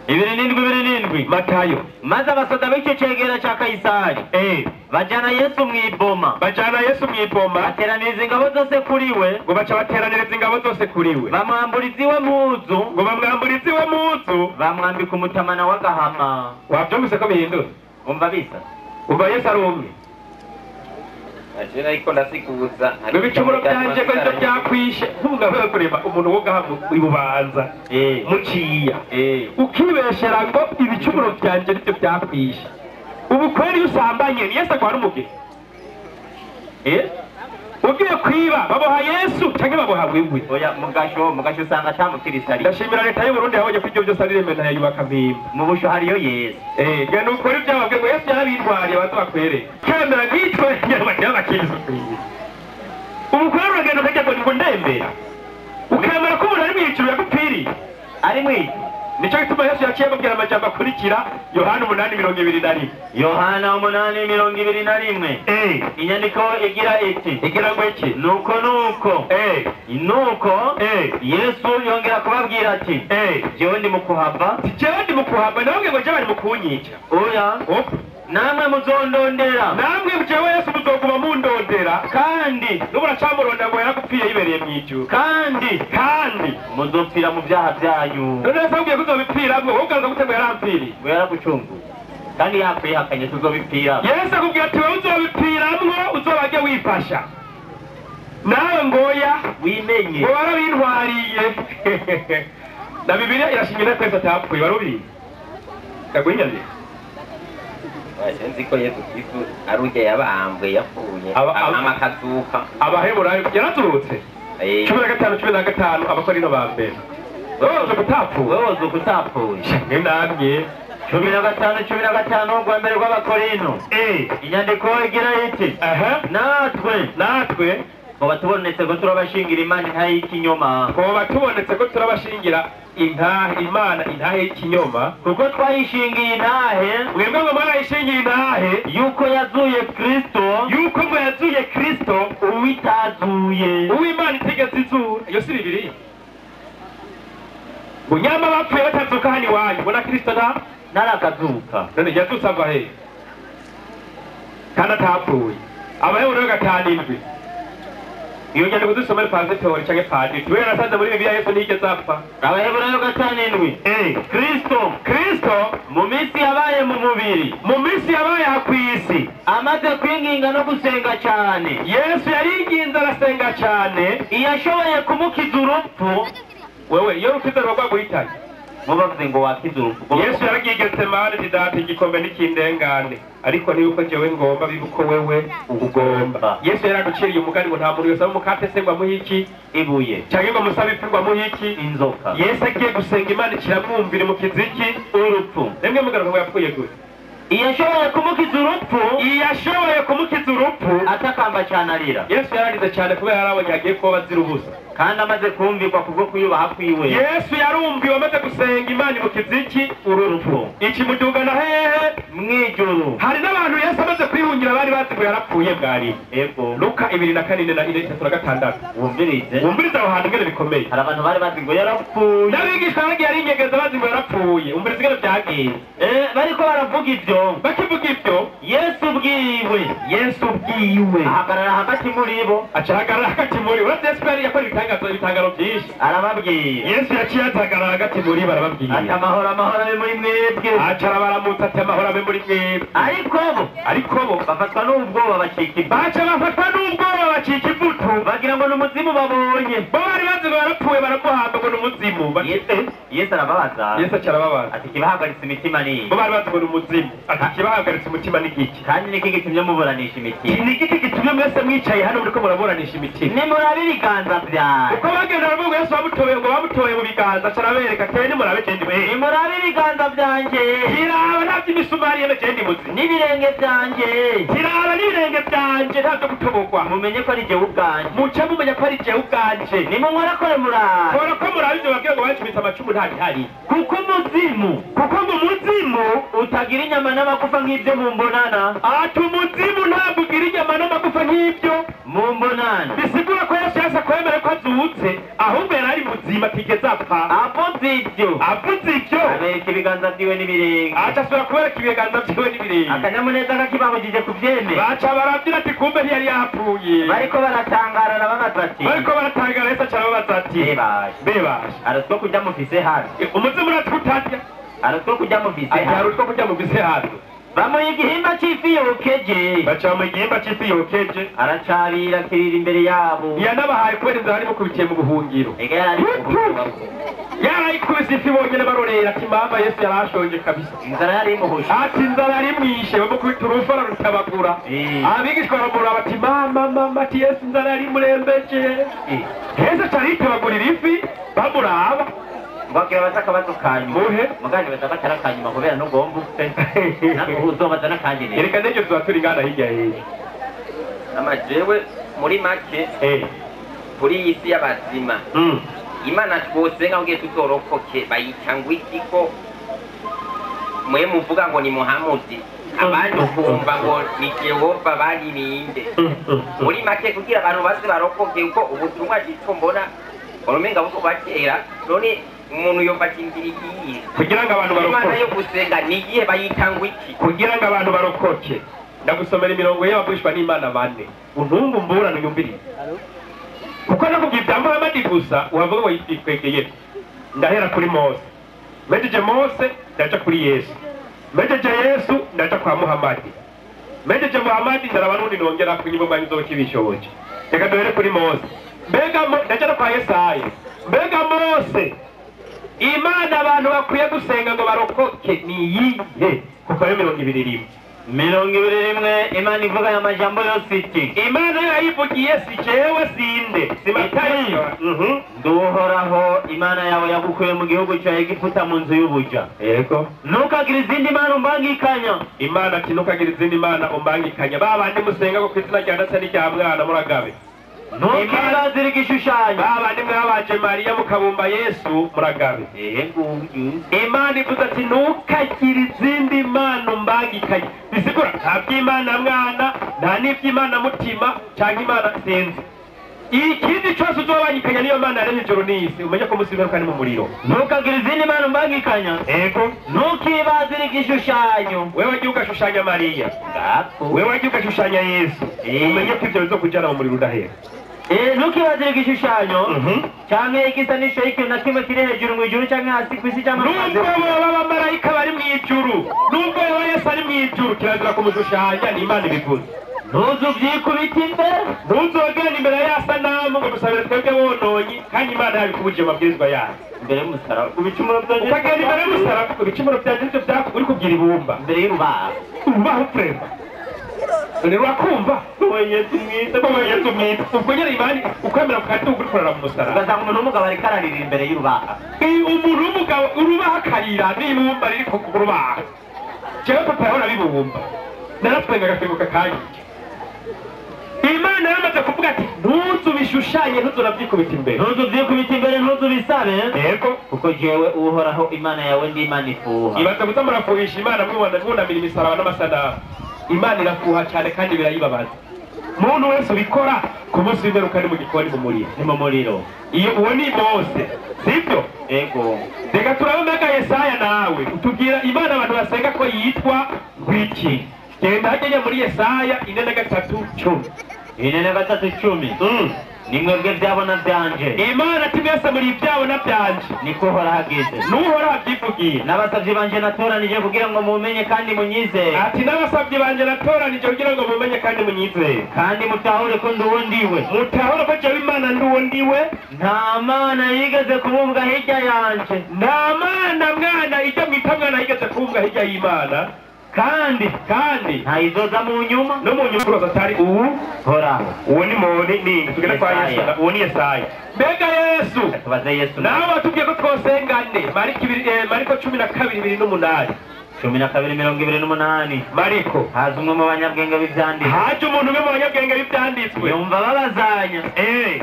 27:27 Matayo. Maze abasoda b'icyo cegera ca Kayisari bajana Yesu mw'iboma. Bajana Yesu mw'iboma. Bateraniriza ingabo zose kuri we. Ngo baca bateraniriza ingabo zose kuri we. Bamwamburiza iwe mpuzu. Ngo bamwamburiza iwe mpuzu. Bamwambika umutamana w'agahama. Wavyumvise ko bihindutse? Umva bisa. Umva Yesu ari umwe. Ajena ariko ndasikuza. Ngo ibicumuro byanje ko arivyo byakwishe. Ntugahweme kureba umuntu wo ngaha ibubanza. Muciya. Ukibeshera ngo ibicumuro byanje nivyo byakwishe. Ubu kweri usambanye ni Yesu agwara umugeni. Ugiye kwiba baboha Yesu canke baboha wewe. Oya mugasho usanga atamukirisa ari. Ndashimira leta y'u Burundi yabonye ko ibyo byose ari remena yayubaka mpimba. Mu busho hariyo Yesu. Genda ukore ibyababwiye ngo Yesu yarabintwariye baze bakwereke. Kemera nkitwe nyabakira bakiriza. Ubu kweri uragenda ukajya ngo ndembera. Ukemera ko umuntu ari mw'ijuru yagupfiriye. Ari mw'ijuru. Nico gituma Yesu yaciye ababwira amajambo akurikira Yohana 8:21. Yohana 8:21. Inyandiko igira iti. Igira ngo iki? Nuko. Nuko Yesu yongera kubabwira ati jewe ndi mu kuhava. Jewe ndi mu kuhava nababwiye ngo jewe bari mu kunyica. Oya. Namwe muzondondera. Namwe jewe Yesu muzoguma mundondera. Kandi n'ubu uracamurondera ngo yaragupfiye yibereye mw'ijuru. Kandi muzopfira mu byaha byanyu. None Yesu akubwiye ko uzobipfiramwo wowe ukaza gute ngo yarampfiriye? Ngo yaragucunguye. Kandi yakwihakanye tuzobipfira. Yesu akubwiye ati wowe uzobipfiramwo uzobage wifasha. Nawe ngoya wimenye. Ngo warabintwariye. Na Bibiliya irashimira ko Yesu atapfuye warubizi. Ndaguhinyariye. Nzi ko Yesu Kristo ari urya yabambwe yapfuye amakazuka. Abaheburayo yarazutse. 15 15 abakorino ba mbere. Wowe utapfuye. Wowe utapfuye. Ni namye. 15 15 rwa mbere rw'abakorino. Inyandiko igira iti. Natwe ngo batubonetse ko turabashingira Imana intahe y'ikinyoma. Ngo batubonetse ko turabashingira intahe Imana intahe y'ikinyoma. Kuko twayishingiye intahe. Mwebwe ngo mwarayishingiye intahe yuko yazuye Kristo. Yuko ngo yazuye Kristo uwitazuye. Uw'Imana itigeze izura. Iyo si Bibiliya. Ngo nyama bapfuye batazuka hano iwanyu ngo na Kristo ntarakazuka. None yazutse ava hehe? Kandi atapfuye. Abaheburayo 5:7. Iyo nyandiko dusomere pasitori canke padiri. Tubera nasanze muri Bibiliya Yesu ntiyigeze apfa. Abaheburayo 5:7. Kristo mu minsi yabaye mu mubiri. Mu minsi yabaye aha kw'isi. Amaze kwinginga no gusenga cyane. Yesu yaringinze arasenga cyane. Iyo ashoboye kumukiza urupfu. Wewe iyo rukiza ruba rwaguhitanye. Mubavuze ngo wakiza urupfu. Yesu yaragiye Getsemane ati data igikombe n'ikindengane. Ariko niba uko jewe ngomba biba uko wewe ugomba. Yesu yaraduciriye umugani ngo nta muntu yosaba umukate se ngo amuhe iki? Ibuye. Canke ngo musabe ifi ngo amuhe iki? Inzoka. Yesu agiye gusenga Imana ikiramwumvira imukiza iki? Urupfu. Rimwe mugaruka ngo yapfuye gute? Iyo ashoboye kumukiza urupfu. Iyo ashoboye kumukiza urupfu. Atakamba cyane arira. Yesu yararize cyane kubera yarabonye agiye kuba azira ubusa. Kandi amaze kumvirwa kubwo kuyubaha kwiwe. Yesu yarumviwe amaze gusenga Imana imukiza iki? Urupfu. Ikimudugana hehe? Mw'ijuru. Hari n'abantu Yesu amaze kwihungira bari bazi ngo yarapfuye bwari. Ego. Luka 24 na 36. Wumvirize. Wumvirize aho hantu ngene bikomeye. Hari abantu bari bazi ngo yarapfuye. N'abigishwa bagiye ari inyegeza bazi ngo yarapfuye. Umvirize ingene byagiye. Bariko baravuga ibyo. Bakivuga ibyo. Yesu ubwiwe. Yesu ubwiwe. Ahagarara hagati muri bo. Aca ahagarara hagati muri bo. Uretse Yesu yari yakora ibitangaro byinshi. Arababwira. Yesu yaciye ahagarara hagati muri bo arababwira. Ati amahoro amahoro abe muri mwebwe. Aca arabaramutsa ati amahoro abe muri mwebwe. Ariko bo bafatwa n'ubwoba bacika ivutu. Baca bafatwa n'ubwoba bacika ivutu. Bagira ngo n'umuzimu babonye. Bo bari bazi ngo barapfuye baramuhamba ngo n'umuzimu. Yesu arababaza. Yesu arababaza. Ati kibahagaritse imitima ni. Bo bari bazi ngo n'umuzimu. Ati kibahagaritse umutima ni giki? Kandi niki gitumye muburanisha imitima? Ni giki gitumye mwese mwicaye hano muriko muraburanisha imitima? Nimurabe ibiganza byanjye. Uko bagenda baravuga Yesu bamutoye ngo bamutoye mu biganza arabereka ati nimurabe je ndi. Nimurabe ibiganza byanjye. Kiraba nta by'imisumari yeme je ndi muzima. N'ibirenge byanjye. Kiraba n'ibirenge byanje nta byo gutobokwa. Mumenye ko ari jewe ubwanje. Muce mumenya ko ari jewe ubwanje. Nimunkorakore murabe. Kora ko murabe ibyo babwiye ngo bacumitse amacumu nta bihari. Kuko umuzimu. Kuko ngo umuzimu utagira inyama n'amagufa nk'ibyo mumbonana. Ati umuzimu ntabwo ugira inyama n'amagufa nk'ibyo mumbonana. Bisigura ko Yesu yasa kwemera ko azutse, ahubwo yari ari muzima atigeze apfa. Avuze ibyo. Avuze ibyo. Abereka ibiganza byiwe n'ibirenge. Aca asubira kubereka ibiganza byiwe n'ibirenge. Akanyamuneza kakibabujije kubyemera. Baca barabyina ati kumbe ntiyari yapfuye. Bariko baratangara arababaza ati. Bariko baratangara Yesu aca arababaza ati. Bebashe. Hari utwo kurya mufise hano. Umuzimu uratwo utarya. Hari utwo kurya mufise hano. Hari utwo kurya mufise hano. Bamuha igihimba c'ifi yokeje. Baca bamuha igihimba c'ifi yokeje. Aracabira kirira imbere yabo. Yanabahaye kubera inzara imukubitiye mu buhungiro. Ega yarari mu buhungiro. Yarayikubise ifi bonyene barorera ati mama Yesu yarashonje kabisa. Inzara yari imuhushe. Ati inzara yari imwishe bamukubita urufu ararutabagura. Abigishwa baramuraba bati mama mama ati Yesu inzara yari imurembeje. Yesu aca aritabagurira ifi bamuraba. Mbabwira baza akabazo kanyuma. Muhe? Muganje baza batari akanyuma kubera n'ugomba upfe. Ntabwo uzobaza n'akandi neza. Ereka n'ejo tuba turi ngana hirya hirya. Amajewe muri make kuri iyi si y'abazima. Imana twosenga kugira tuzorokoke bayita ngo iki ko mwe muvuga ngo ni Muhamudi abandi ukumva ngo ni Jehova bari ninde. Muri make kugira abantu baze barokoke kuko ubutumwa bw'icyo mbona urumenga buko bakera none umuntu yumva akindira igiye kugira ngo abantu barokoke. Imana yo gusenga ni igihe bayita ngo iki? Kugira ngo abantu barokoke. Ndagusomera imirongo y'abavugishwa n'Imana bane. Untungu mburano unyumvirize. Kuko nakubwiye ibya Muhamadi gusa uhavuga ngo yikwegeye. Ndahera kuri Mose. Mpejeje Mose ndaja kuri Yesu. Mpejeje Yesu ndaja kwa Muhamadi. Mpejeje Muhamadi ndaraba n'undi nongera ku nyimbo mbanyi zokibishoboje. Reka duhere kuri Mose. Mbega ndaja kwa Yesaya. Mbega Mose Imana abantu bakwiye gusenga ngo barokoke ni iyihe? Kuko ari 21. 21 Imana ivuga aya majambo yose iti. Imana yayivugiye si jewe sinde. Si Matayo. Nduhoraho Imana yawe yagukuye mu gihugu cya Egiputa mu nzu y'ubuja. Yego. Ntukagira izindi mana umbangikanya. Imana ati ntukagira izindi mana umbangikanya. Ba bandi musenga ko kw'izina rya Data n'irya Mwana muragabe. Ntukibazire igishushanyo. Ba bandi mwabaje Mariya mukabumba Yesu muragabe. Imana ivuze ati ntukagire izindi mana umbangikanya. Bisigura nta by'Imana mwana, nta n'iby'Imana mutima cyangwa Imana sinzi. Ikindi cyose uzobangikanya niyo Mana yaremye ijuru n'isi, umenye ko umunsi w'imperuka ni mu muriro. Ntukagire izindi mana umbangikanya. Yego. Ntukibazire igishushanyo. Wewe wagiye ugashushanya Mariya. Wewe wagiye ugashushanya Yesu. Umenye ko ibyo bizokujyana mu muriro udahera. Ntukibazire igishushanyo canke igisanisho y'ikintu na kimwe kiri hejuru mu ijuru canke hasi kw'isi canke mu mazi. Nubwo boba abamarayika bari mu ijuru, nubwo yoba Yesu ari mu ijuru, kirazira kumushushanya, ni Imana ibivuze. Ntuzuvyikubite imbere. Ntuzogenda imbere ya sanamu ngo dusabire twebwe bononyi, kandi Imana yabikubujije mu mabwirizwa yayo. Imbere y'umusaraba ibicumuro byanje. Ukagenda imbere y'umusaraba ibicumuro byanje nivyo uri kubwira ibumba. Imbere y'urubaho. Urubaho frema. None urakumva? Wowe Yesu mwiza, wowe Yesu mwiza. Ubwo nyene Imana ukwemera ukaduga uri kurara mu musaraba. Ugasanga umuntu w'umugabo ariko ararira imbere y'urubaho. Umuntu w'umugabo urubaho akarira n'ibumba riri ku rubaho. Jewe papa yahora abibumba. Naratwenga agakenguka kanyica. Imana yamaze kuvuga ati ntuzubishushanye ntuzurabyikubita imbere. Ntuzuvyikubita imbere ntuzubisabe. Yego. Kuko jewe Uhoraho Imana yawe ndi Imana ifuha. Ibaze kuza murafuhisha Imana mwunamira imisaraba n'amasanamu. Imana irafuha cyane kandi birayibabaza. Muntu wese ubikora ku munsi w'imperuka ni mu gikoni mu muriro. Ni mu muriro. Iyo uwo ni Mose, sibyo? Yego. Reka turabe mbega Yesaya nawe utubwira Imana abantu basenga ko yitwa ngwiki. Genda hajya muri Yesaya 43:10. 43:10. Ni mwebwe byabona byanje. Imana ati mwese muri ibyabona byanje. Niko Uhoraho agize. N'Uhoraho abyivugiye. N'abasavyi banje natoranije kugira ngo mumenye kandi munyizere. Ati n'abasavyi banje natoranije kugira ngo mumenye kandi munyizere. Kandi mutahure ko ndi uwo ndiwe. Mutahure ko jewe Imana ndi uwo ndiwe. Nta mana yigeze kubumbwa hirya yanje. Nta mana mwana ijya mwita mwana yigeze kubumbwa hirya y'Imana. Kandi ntayizoza mu nyuma. No mu nyuma uroza atari Uhoraho. Uwo ni moni ni tugende kwa Yesu. Uwo ni Yesaya. Mbega Yesu. Tubaze Yesu. Nawe watubwiye ko twosengane. Mariko 12:28. 12:28. Mariko. Haza umwe mu banyabwenge b'ivyanditswe. Haje umuntu umwe mu banyabwenge b'ivyanditswe. Yumva babazanya.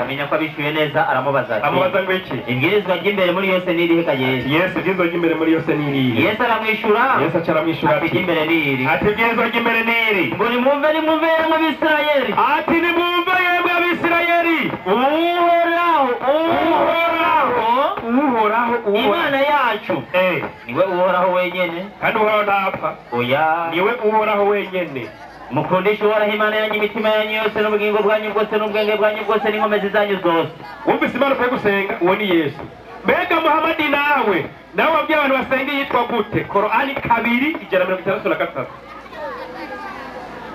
Amenya ko abishuye neza aramubaza ati. Amubaza ngo iki? Ibwirizwa ry'imbere muri yose ni irihe ka Yesu? Yesu ibwirizwa ry'imbere muri yose ni irihe? Yesu aramwishura. Yesu aramwishura ati iry'imbere ni iri. Ati ibwirizwa ry'imbere ni iri. Ngo nimwumve nimwumve yemwe Abisirayeli. Ati nimwumve yemwe Abisirayeli. Uhoraho Uhoraho Uhoraho Imana yacu. Niwe Uhoraho wenyene. Kandi Uhoraho ntapfa. Oya. Niwe Uhoraho wenyene. Mukundishe Uhoraho Imana yanyu imitima yanyu yose n'ubugingo bwanyu bwose n'ubwenge bwanyu bwose n'inkomezi zanyu zose. Wumvise Imana ukwiye gusenga uwo ni Yesu. Mbega Muhamadi nawe wabwiye abantu basenga yitwa gute? Korani 2:63.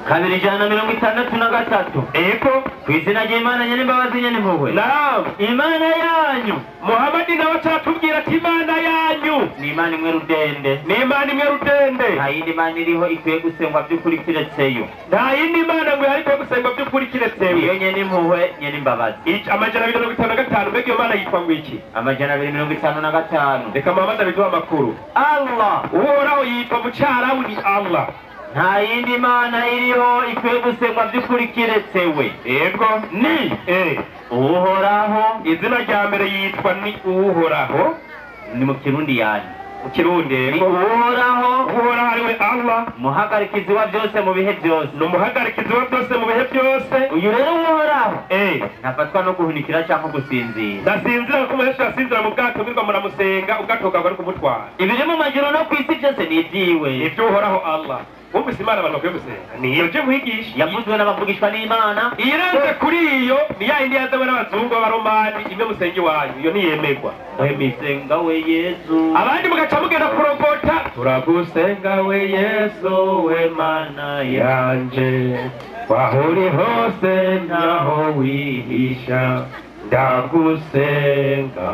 2:63. Ego. Ku izina ry'Imana nyen'imbabazi nyen'impuhwe. Naam. Imana yanyu. Muhamadi nawe aratubwira ati Imana yanyu ni Imana imwe rudende. Ni Imana imwe rudende. Nta yindi Mana iriho ikwiye gusengwa by'ukuri kiretseyo. Nta yindi Mana ngo ihari ikwiye gusengwa by'ukuri kiretseyo. Iyo nyen'impuhwe nyen'imbabazi. 255. Mbega iyo Mana yitwa ngo iki? 255. Reka Muhamadi abiduhe amakuru. Allah. Uhoraho yitwa mu Cyarabu ni Allah. Nta yindi Mana iriho ikwiye gusengwa by'ukuri kiretse we. Yego. Ni Uhoraho. Izina rya mbere yitwa ni Uhoraho. Ni mu Kirundi yani. Mu Kirundi. Ni Uhoraho. Uhoraho ariwe Allah. Muhagarikizi wa byose mu bihe byose. Ni umuhagarikizi wa byose mu bihe byose. Uyu rero Uhoraho. Ntafatwa no guhunikira cyangwa gusinzira. Ndasinzira kuko Yesu yasinzira mu bwato bwirwa muramusenga ubwato bwagwa ari kumutwara. Ibiri mu majuru no ku isi byose ni ibyiwe. Ibyo Uhoraho Allah. Wumvise Imana abantu bakwiye gusenga. Niyo je nkwigisha. Yavuzwe n'abavugishwa n'Imana. Irenze kuri iyo ni ya yindi yazanywe n'abazungu b'abaromani imwe musenga iwanyu. Iyo ntiyemegwa. Musenga we Yesu. Abandi mugaca mugenda kurogota. Turagusenga we Yesu we Mana yanje. Aho uri hose ntaho wihisha. Ndagusenga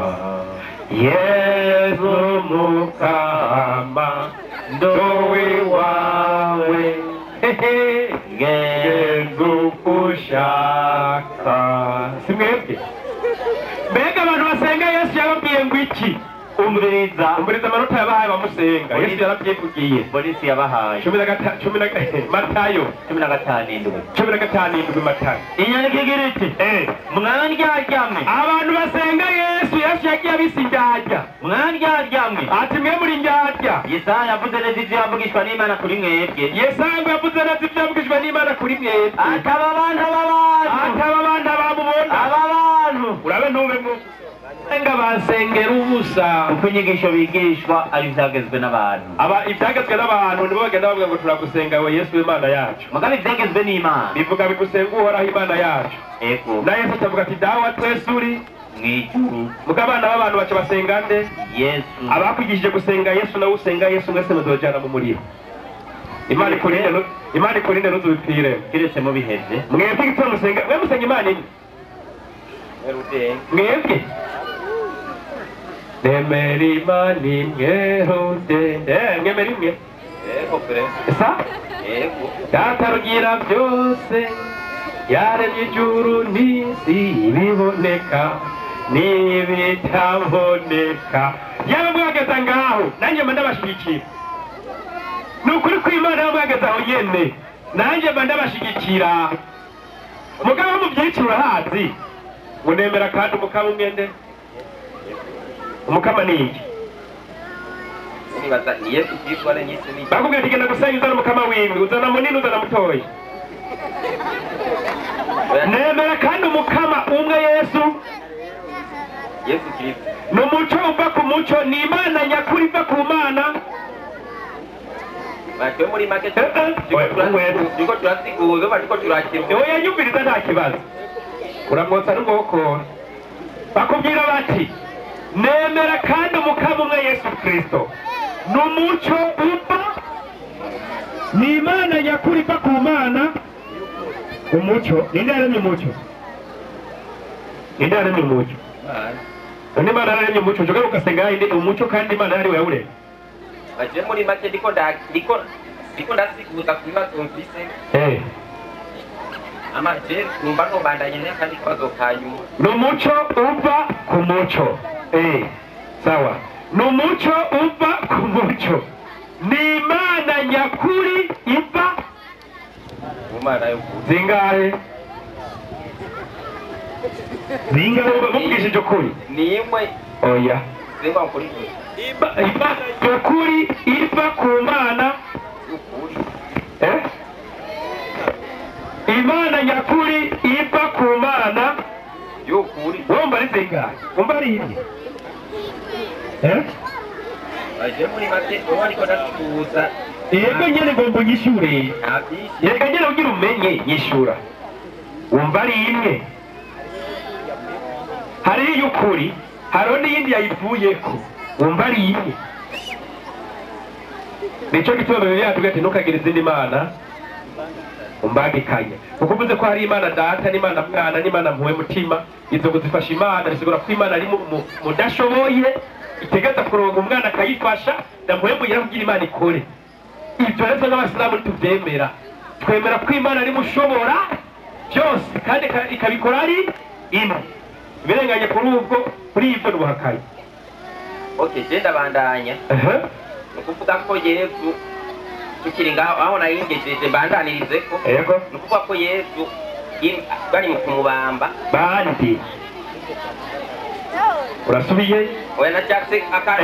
Yesu mukama ndowe wawe Yesu ushaka. Si mwebwe? Mbega abantu basenga Yesu yababwiye ngo iki? Umviriza. Umviriza amanota yabahaye bamusenga. Yesu yarabyivugiye. Polisi yabahaye. Matayo 15:7. 15:7 Matayo. Inyandiko igira iti mwandyarya-mwe. Abantu basenga Yesu, Yesu yagiye abisa indyarya. Mwandyarya-mwe. Ati mwe muri indyarya. Yesaya yavuze neza ivyo yavugishwa n'Imana kuri mwebwe. Yesaya ngo yavuze neza ivyo yavugishwa n'Imana kuri mwebwe. Ati aba bantu aba bantu. Ati aba bantu abamubona. Aba bantu. Urabe ntube mu Enga basengera ubusa. Kuko inyigisho bigishwa ari ivyagezwe n'abantu. Aba ivyagezwe n'abantu nibo bagenda bavuga ngo turagusenga we Yesu Imana yacu. Mugabe ivyagezwe n'Imana. Bivuga bigusenga Uhoraho Imana yacu. Ego. Na Yesu atavuga ati Dawe twese uri mw'ijuru. Mugabe abana b'abantu baca basenga nde? Yesu. Abakwigishije gusenga Yesu nawe usenga Yesu mwese muzojana mu muriro. Imana ikurinde, Imana ikurinde ntuzubipfire. Kiretse mubihevye. Mwebwe igituma musenga, mwe musenga Imana imwe. Mwebwe Nemera Imana imwe rudende. Mwemera imwe? Yego pre. Sa? Yego. Data rugira byose yaremye ijuru n'isi ibiboneka n'ibitaboneka. Yaba mwageze ngaho nanjye mba ndabashigikira. Ni ukuri kw'Imana yaba mwageze aho nyene nanjye mba ndabashigikira. Mugabo mu byinshi urahazi ngo nemera kandi umukama umwende. Umukama ni iki? Nibaza ni Yesu Kristo ari nyise ni. Bakubwira ati genda gusenga uzana umukama wiwe, uzana munini uzana mutoyi. Nemera kandi umukama umwe Yesu. Yesu Kristo. Ni umuco uva ku muco, ni Imana nyakuri iva ku Mana. Batwe muri make turiko turasigura, bariko turakira. Oya nyumviriza nta kibazo. Uramwotsa n'umwokora. Bakubwira bati nemera kandi umukama umwe Yesu Kristo ni umuco uva ni Imana nyakuri iva ku Mana. Umuco ninde yaremye umuco? Ninde yaremye umuco? None Imana yaremye umuco ujoga ugasenga indi umuco kandi Imana yari yawuremye. Baje muri make ndiko ndasiguza ku bibazo mfise. Amaje numva no bandanye n'akandi kabazo kanyuma. Ni umuco uva ku muco. Sawa. Ni umuco uva ku muco. Ni Imana nyakuri iva ku Mana y'ukuri. Zingahe? Zingahe mubwishije ukuri? Ni imwe. Oya. Zingwa ukuri. Imana nyakuri iva ku Mana y'ukuri. Imana nyakuri iva ku Mana y'ukuri. Wumva ari zingahe? Wumva ari imwe? Baje muri make uwo ariko ndatuza. Yego nyene ngomba nyishure. Yego nyene ugira umenye nyishura. Wumva ari imwe? Hari y'ukuri, hariho n'iyindi yayivuyeko. Wumva ari imwe? Nico gituma Bibiliya yatubwiye ati ntukagire izindi mana umbagikanye. Kuko uvuze ko hari Imana Data n'Imana Mwana n'Imana Mpuwe Mutima, izo kuzifasha Imana bisigura ko Imana ari mudashoboye itegeza kuronga umwana akayifasha na Mpwemu yarakugira Imana ikore. Ibyo rero n'abasilamu tuvyemera. Twemera ko Imana ari mushobora byose kandi ikabikora ari imwe. Birenganye kuri ubwo kuri ibyo n'ubuhakaye. Okay, je ndabandanya. Nukuvuga ko Yesu tukiri ngaho aho nayingejeje mbandanirize ko. Yego. Nukuvuga ko Yesu bari mu kumubamba bandi. Urasubiye? Oya nacyatse akara.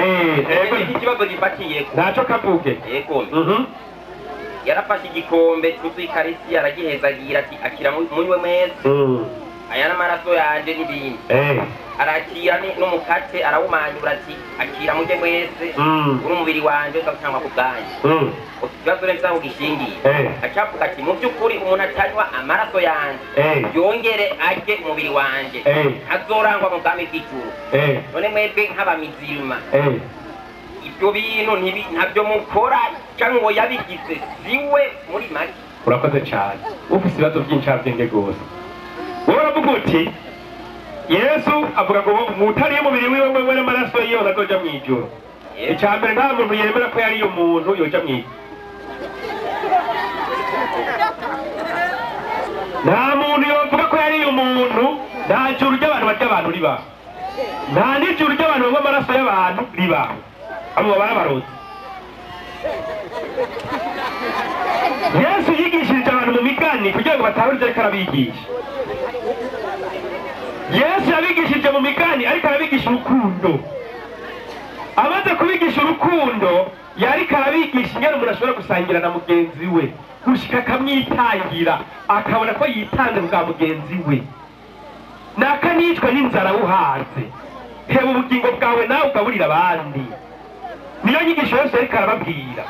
Ikibazo gifatiye. Naco kavuge. Yego. Yarafashe igikombe cyuzuye ikarisi aragihezagira ati akira munywe mwese. Aya n'amaraso yanje n'ibindi. Arakira n'umukate arawumanyura ati akira mujye mwese. Uri umubiri wanje uzatangwa ku bwanjye. Ikibazo rero nsaho gishingiye. Acavuga ati mu by'ukuri umuntu atanywa amaraso yanje yongere arye umubiri wanje azorangwa mu bwami bw'ijuru. None mwebwe nk'abamizirima ibyo bintu ntabyo mukora cyangwa ngo yabigize siwe muri make. Urakoze cyane. Ufise ibibazo by'incabwenge gose. Wowe uravuga uti Yesu avuga ngo mutari umubiri wiwe wewe n'amaraso yiwe ntazoja mu ijuru. Icya mbere nta muntu yemera ko yari umuntu yoja mu ijuru. Nta muntu yovuga ko yari umuntu, nta juru ry'abantu barya abantu ribaho. Nta n'ijuru ry'abantu banywa amaraso y'abantu ribaho. Abo barabarozi. Yesu yigishirije abantu mu migani kugira ngo batahure ibyo ariko arabigisha. Yesu yabigishije mu migani ariko arabigisha urukundo. Amaze kubigisha urukundo yariko arabigisha ingene umuntu ashobora gusangira na mugenzi we, gushika akamwitangira, akabona ko yitanze bwa mugenzi we. Nakanicwa n'inzara uhaze, heba ubugingo bwawe nawe ugaburira abandi. Niyo nyigisho yose yariko arababwira.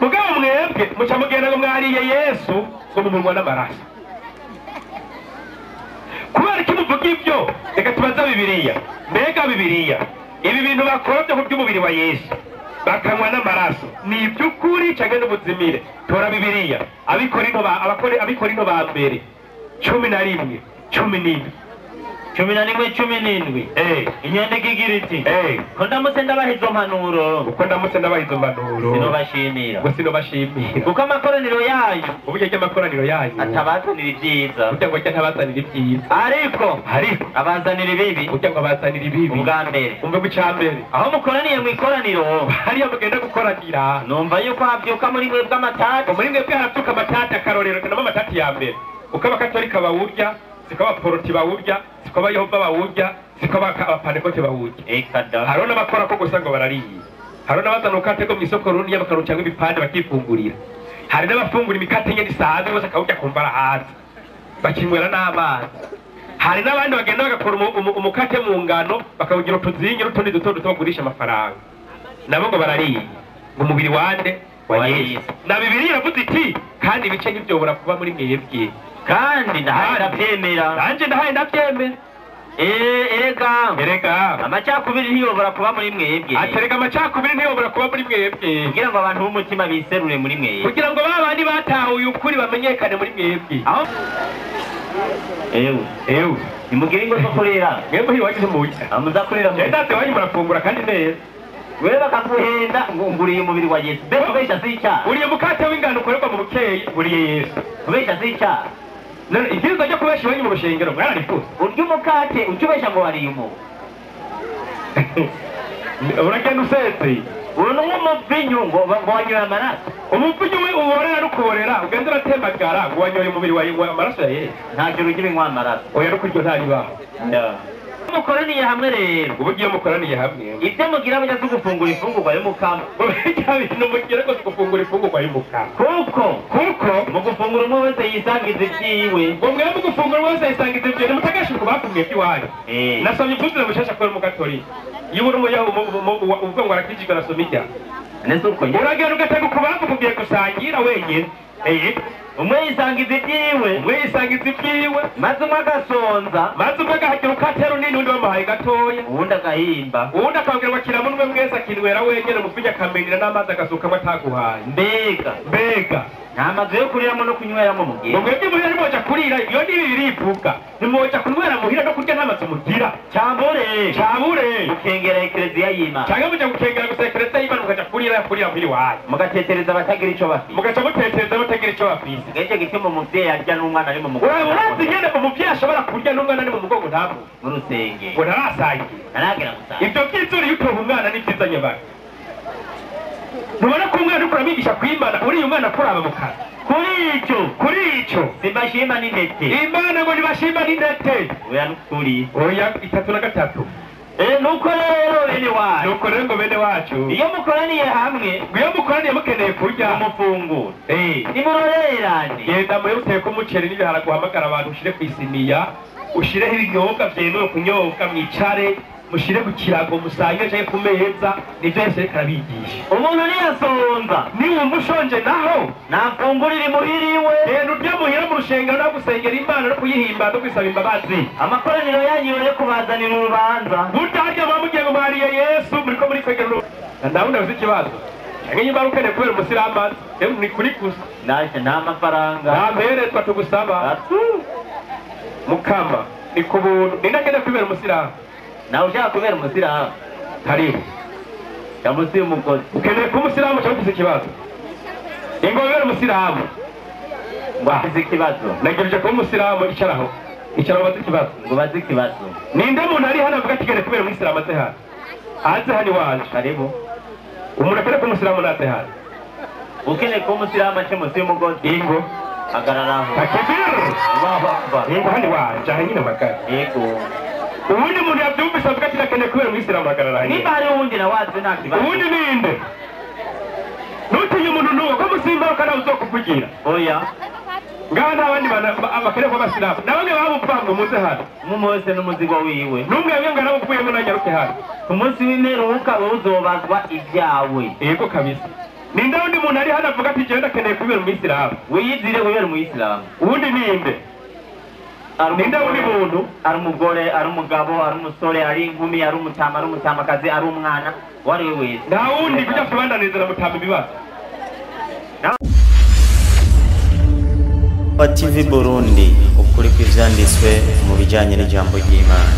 Mugabo mwebwe muca mugenda ngo mwariye Yesu ngo mumunywa n'amaraso. Kubera iki muvuga ibyo? Reka tubaze Bibiliya. Mbega Bibiliya, ibi bintu bakora byo by'umubiri wa Yesu bakanywa n'amaraso ni iby'ukuri canke n'ubuzimire? Tora Bibiliya. Abakorinto ba mbere 11 17. 11:17. Inyandiko igira iti ko ndamutse ndabaha izo mpanuro, uko ndamutse ndabaha izo mpanuro sinobashimira, ngo sinobashimira, kuko amakoraniro yanyu, uburyo ry'amakoraniro yanyu atabazanira ibyiza, burya ngo ntabazanira ibyiza, ariko abazanira ibibi, burya ngo abazanira ibibi. Ubwa mbere umve ku cya mbere, aho mukoraniye mu ikoraniro, hariya mugenda gukoranira, numva yuko habyuka muri mwebwe amatati, muri mwebwe harabyuka amatati. Akarorero kanamo amatati ya mbere, uko abakatolika bawurya siko abaporoti bawurya, siko abayehova bawurya, siko abapantekote bawurya. Hariho n'abakora ko gusa ngo barariye. Hariho n'abazana urukate rwo mw'isoko runini bakarucamwo ibipande bakifungurira. Hari n'abafungura imikate nyene isanzwe bose akawurya akumva arahaze, bakinywera n'amazi. Hari n'abandi bagenda bagakora umukate mu ngano bakawugira utuzingi n'utundi duto duto bagurisha amafaranga, nabo ngo barariye ngo umubiri wande wa Yesu. Na Bibiliya iravuze iti kandi ibice ntivyobora kuba muri mwebwe. Kandi ndahaye ndavyemera. Nanje ndahaye ndavyemera. Erega amacakubiri ntiyobora kuba muri mwebwe. Aterega amacakubiri ntiyobora kuba muri mwebwe. Kugira ngo abantu b'umutima biserure muri mwebwe. Kugira ngo babandi batahuye ukuri bamenyekane muri mwebwe. Aho Ewe nimugire ingo zo kurira. Mwebwe hiwagize muye. Amuza kurira mu. Ndate wanyu murafungura kandi neza. Wewe bakaguhenda ngo nguriye umubiri wa Yesu. Mbese kubesha si icyaha. Uriye mukate w'ingano ukorerwa mu bukeye uriye Yesu. Kubesha si icyaha. None ibyiza byo kubesha iwanyu mu rushengero mwararifuza. Urya umukate ucubesha ngo wariye umuntu. Uragenda usetse. Unywa umuvinyu ngo wanyoye amaraso. Umuvinyu we uworera rukorera ugenda uratembagara ngo wanyoye umubiri wawe amaraso ya Yesu. Nta joro ugira unywa amaraso. Oya no kuryo ntaribaho. Mukoraniye hamwe rero. Ubu giye mukoraniye hamwe. Ibyo mugira mujya gufungura ifungurwa y'umukama. Ibyo bintu mugira ko gufungura ifungurwa y'umukama. Kuko mu gufungura umwe wese yisangiza ibyiwe. Ngo mwe mu gufungura umwe wese yisangiza ibyiwe nimutagashuka bakumwe by'iwanyu. Nasomye imvuzire bushasha ko mu Gatolika. Iyo uri umuyahu uvuga ngo arakijijwe arasoma ijya. Nese uko uragenda ugatega ukubavu kugiye gusangira wenyine. Umwe yisangiza ibyiwe. Umwe yisangiza ibyiwe. Maze umwe agasonza. Maze umwe agahagira ukate runini undi bamuhaye gatoya. Uwundi agahimba. Uwundi akabwira ngo akira munwe mwese akinywera wenyine umuvinyu akamenyera n'amazi agasukamo ataguhaye. Mbega. Nta mazu yo kuriramo no kunyweramo mugira. Ngo mwebwe muhira ntimwoja kurira iyo ni birivuga. Ntimwoja kunywera muhira no kurya nta mazu mugira. Cyambure. Cyabure. Gukengera ekereziya y'Imana. Cyangwa muja gukengera gusa ekereziya y'Imana mukaja kurira muhira iwanyu. Mugatetereza abatagira ico bafise. Mugaca mutetereza abatagira ico bafise. Ngeke gituma umuvyeyi arya n'umwana ari mu mugongo. Urazi ingene umuvyeyi ashobora kurya n'umwana ari mu mugongo ntabwo. Mu rusenge. Ngo ntarasangira. Ntaragera gusangira. Ivyo vy'izuru iyo utoha umwana ni vyiza nyabaki. Ntubona ko umwana uriko uramwigisha kwimana uriya umwana akuraba mu kanwa. Kuri ico simbashima n'intete. Imana ngo ntibashima n'intete. Oya nukuri. Oya 3 na 3. Nuko rero bene wacu. Nuko rero ngo bene wacu. Iyo mukoraniye hamwe. Iyo mukoraniye mukeneye kurya. Mufungura. Nimurorerane. Genda muri uteke umuceri n'ibiharage uhamagara abantu ushire kw'isiniya, ushireho ibinyobwa vyemewe kunyobwa mwicare. Mushire ku kirago musange canke ku meza nivyo Yesu ariko arabigisha. Umuntu ntiyasonza. Niwumva ushonje naho nafungurira imuhira iwe. Genda urye muhira mu rushengero no gusengera Imana no kuyihimba no kwisaba imbabazi. Amakoraniro yanyu yo kubazanira urubanza. Burya harya muba mugiye ngo mwariye Yesu muriko murikwegera urubanza. Ndabona ufise ikibazo. Canke nyuma ukeneye kubera umusilamu ni kuri gusa. Naje nta mafaranga. Nta mperetwa tugusaba. Mukama ni ku buntu. Ninde akeneye kubera umusilamu? Nawe ushaka kubera umusilamu? Karibu. Cyangwa se umugozi. Ukeneye kuba umusilamu cyangwa ufise ikibazo? Ingo wibera umusilamu. Ngo ufise ikibazo. Nagejeje kuba umusilamu icaraho. Icaraho baze ikibazo. Ngo baze ikibazo. Ninde muntu ari hano avuga ati keneye kubera umusilamu aze hano? Aze hano iwanje. Karibu. Umuntu akeneye kuba umusilamu naze hano. Ukeneye kuba umusilamu ace munsi y'umugozi. Ingo. Hagararaho. Takbir. Allahu Akbar. Ingo hano iwanje aho nyine magara. Yego. Ubundi umuntu yabyumvise avuga ati nakeneye kubera umuyisilamu hagarara hanyuma. Niba hari uwundi nawe azi nta kibazo. Uwundi ninde? Ntutinye umuntu n'uwo ko musimbaruka nawe uzokuvugira. Oya. Ngaha nta bandi bantu bakeneye kuba abasilamu. Na bamwe babuvanga muze hano. Umwe wese n'umuzigo wiwe. N'umwe yamwe ngo narawuvuyemo nanyaruke hano. Ku munsi w'imperuka wowe uzobazwa ibyawe. Yego kabisa. Ninde wundi muntu ari hano avuga ati jewe ndakeneye kubera umuyisilamu? Wiyizire kubera umuyisilamu. Uwundi ninde? Ninde wundi muntu? Ari umugore, ari umugabo, ari umusore, ari inkumi, ari umutama, ari umutamakazi, ari umwana, uwo ari we wese. Nta wundi kujya kubandaniriza na mutama ibibazo. TV Burundi, ukuri kw'ivyanditswe mu bijanye n'ijambo ry'Imana.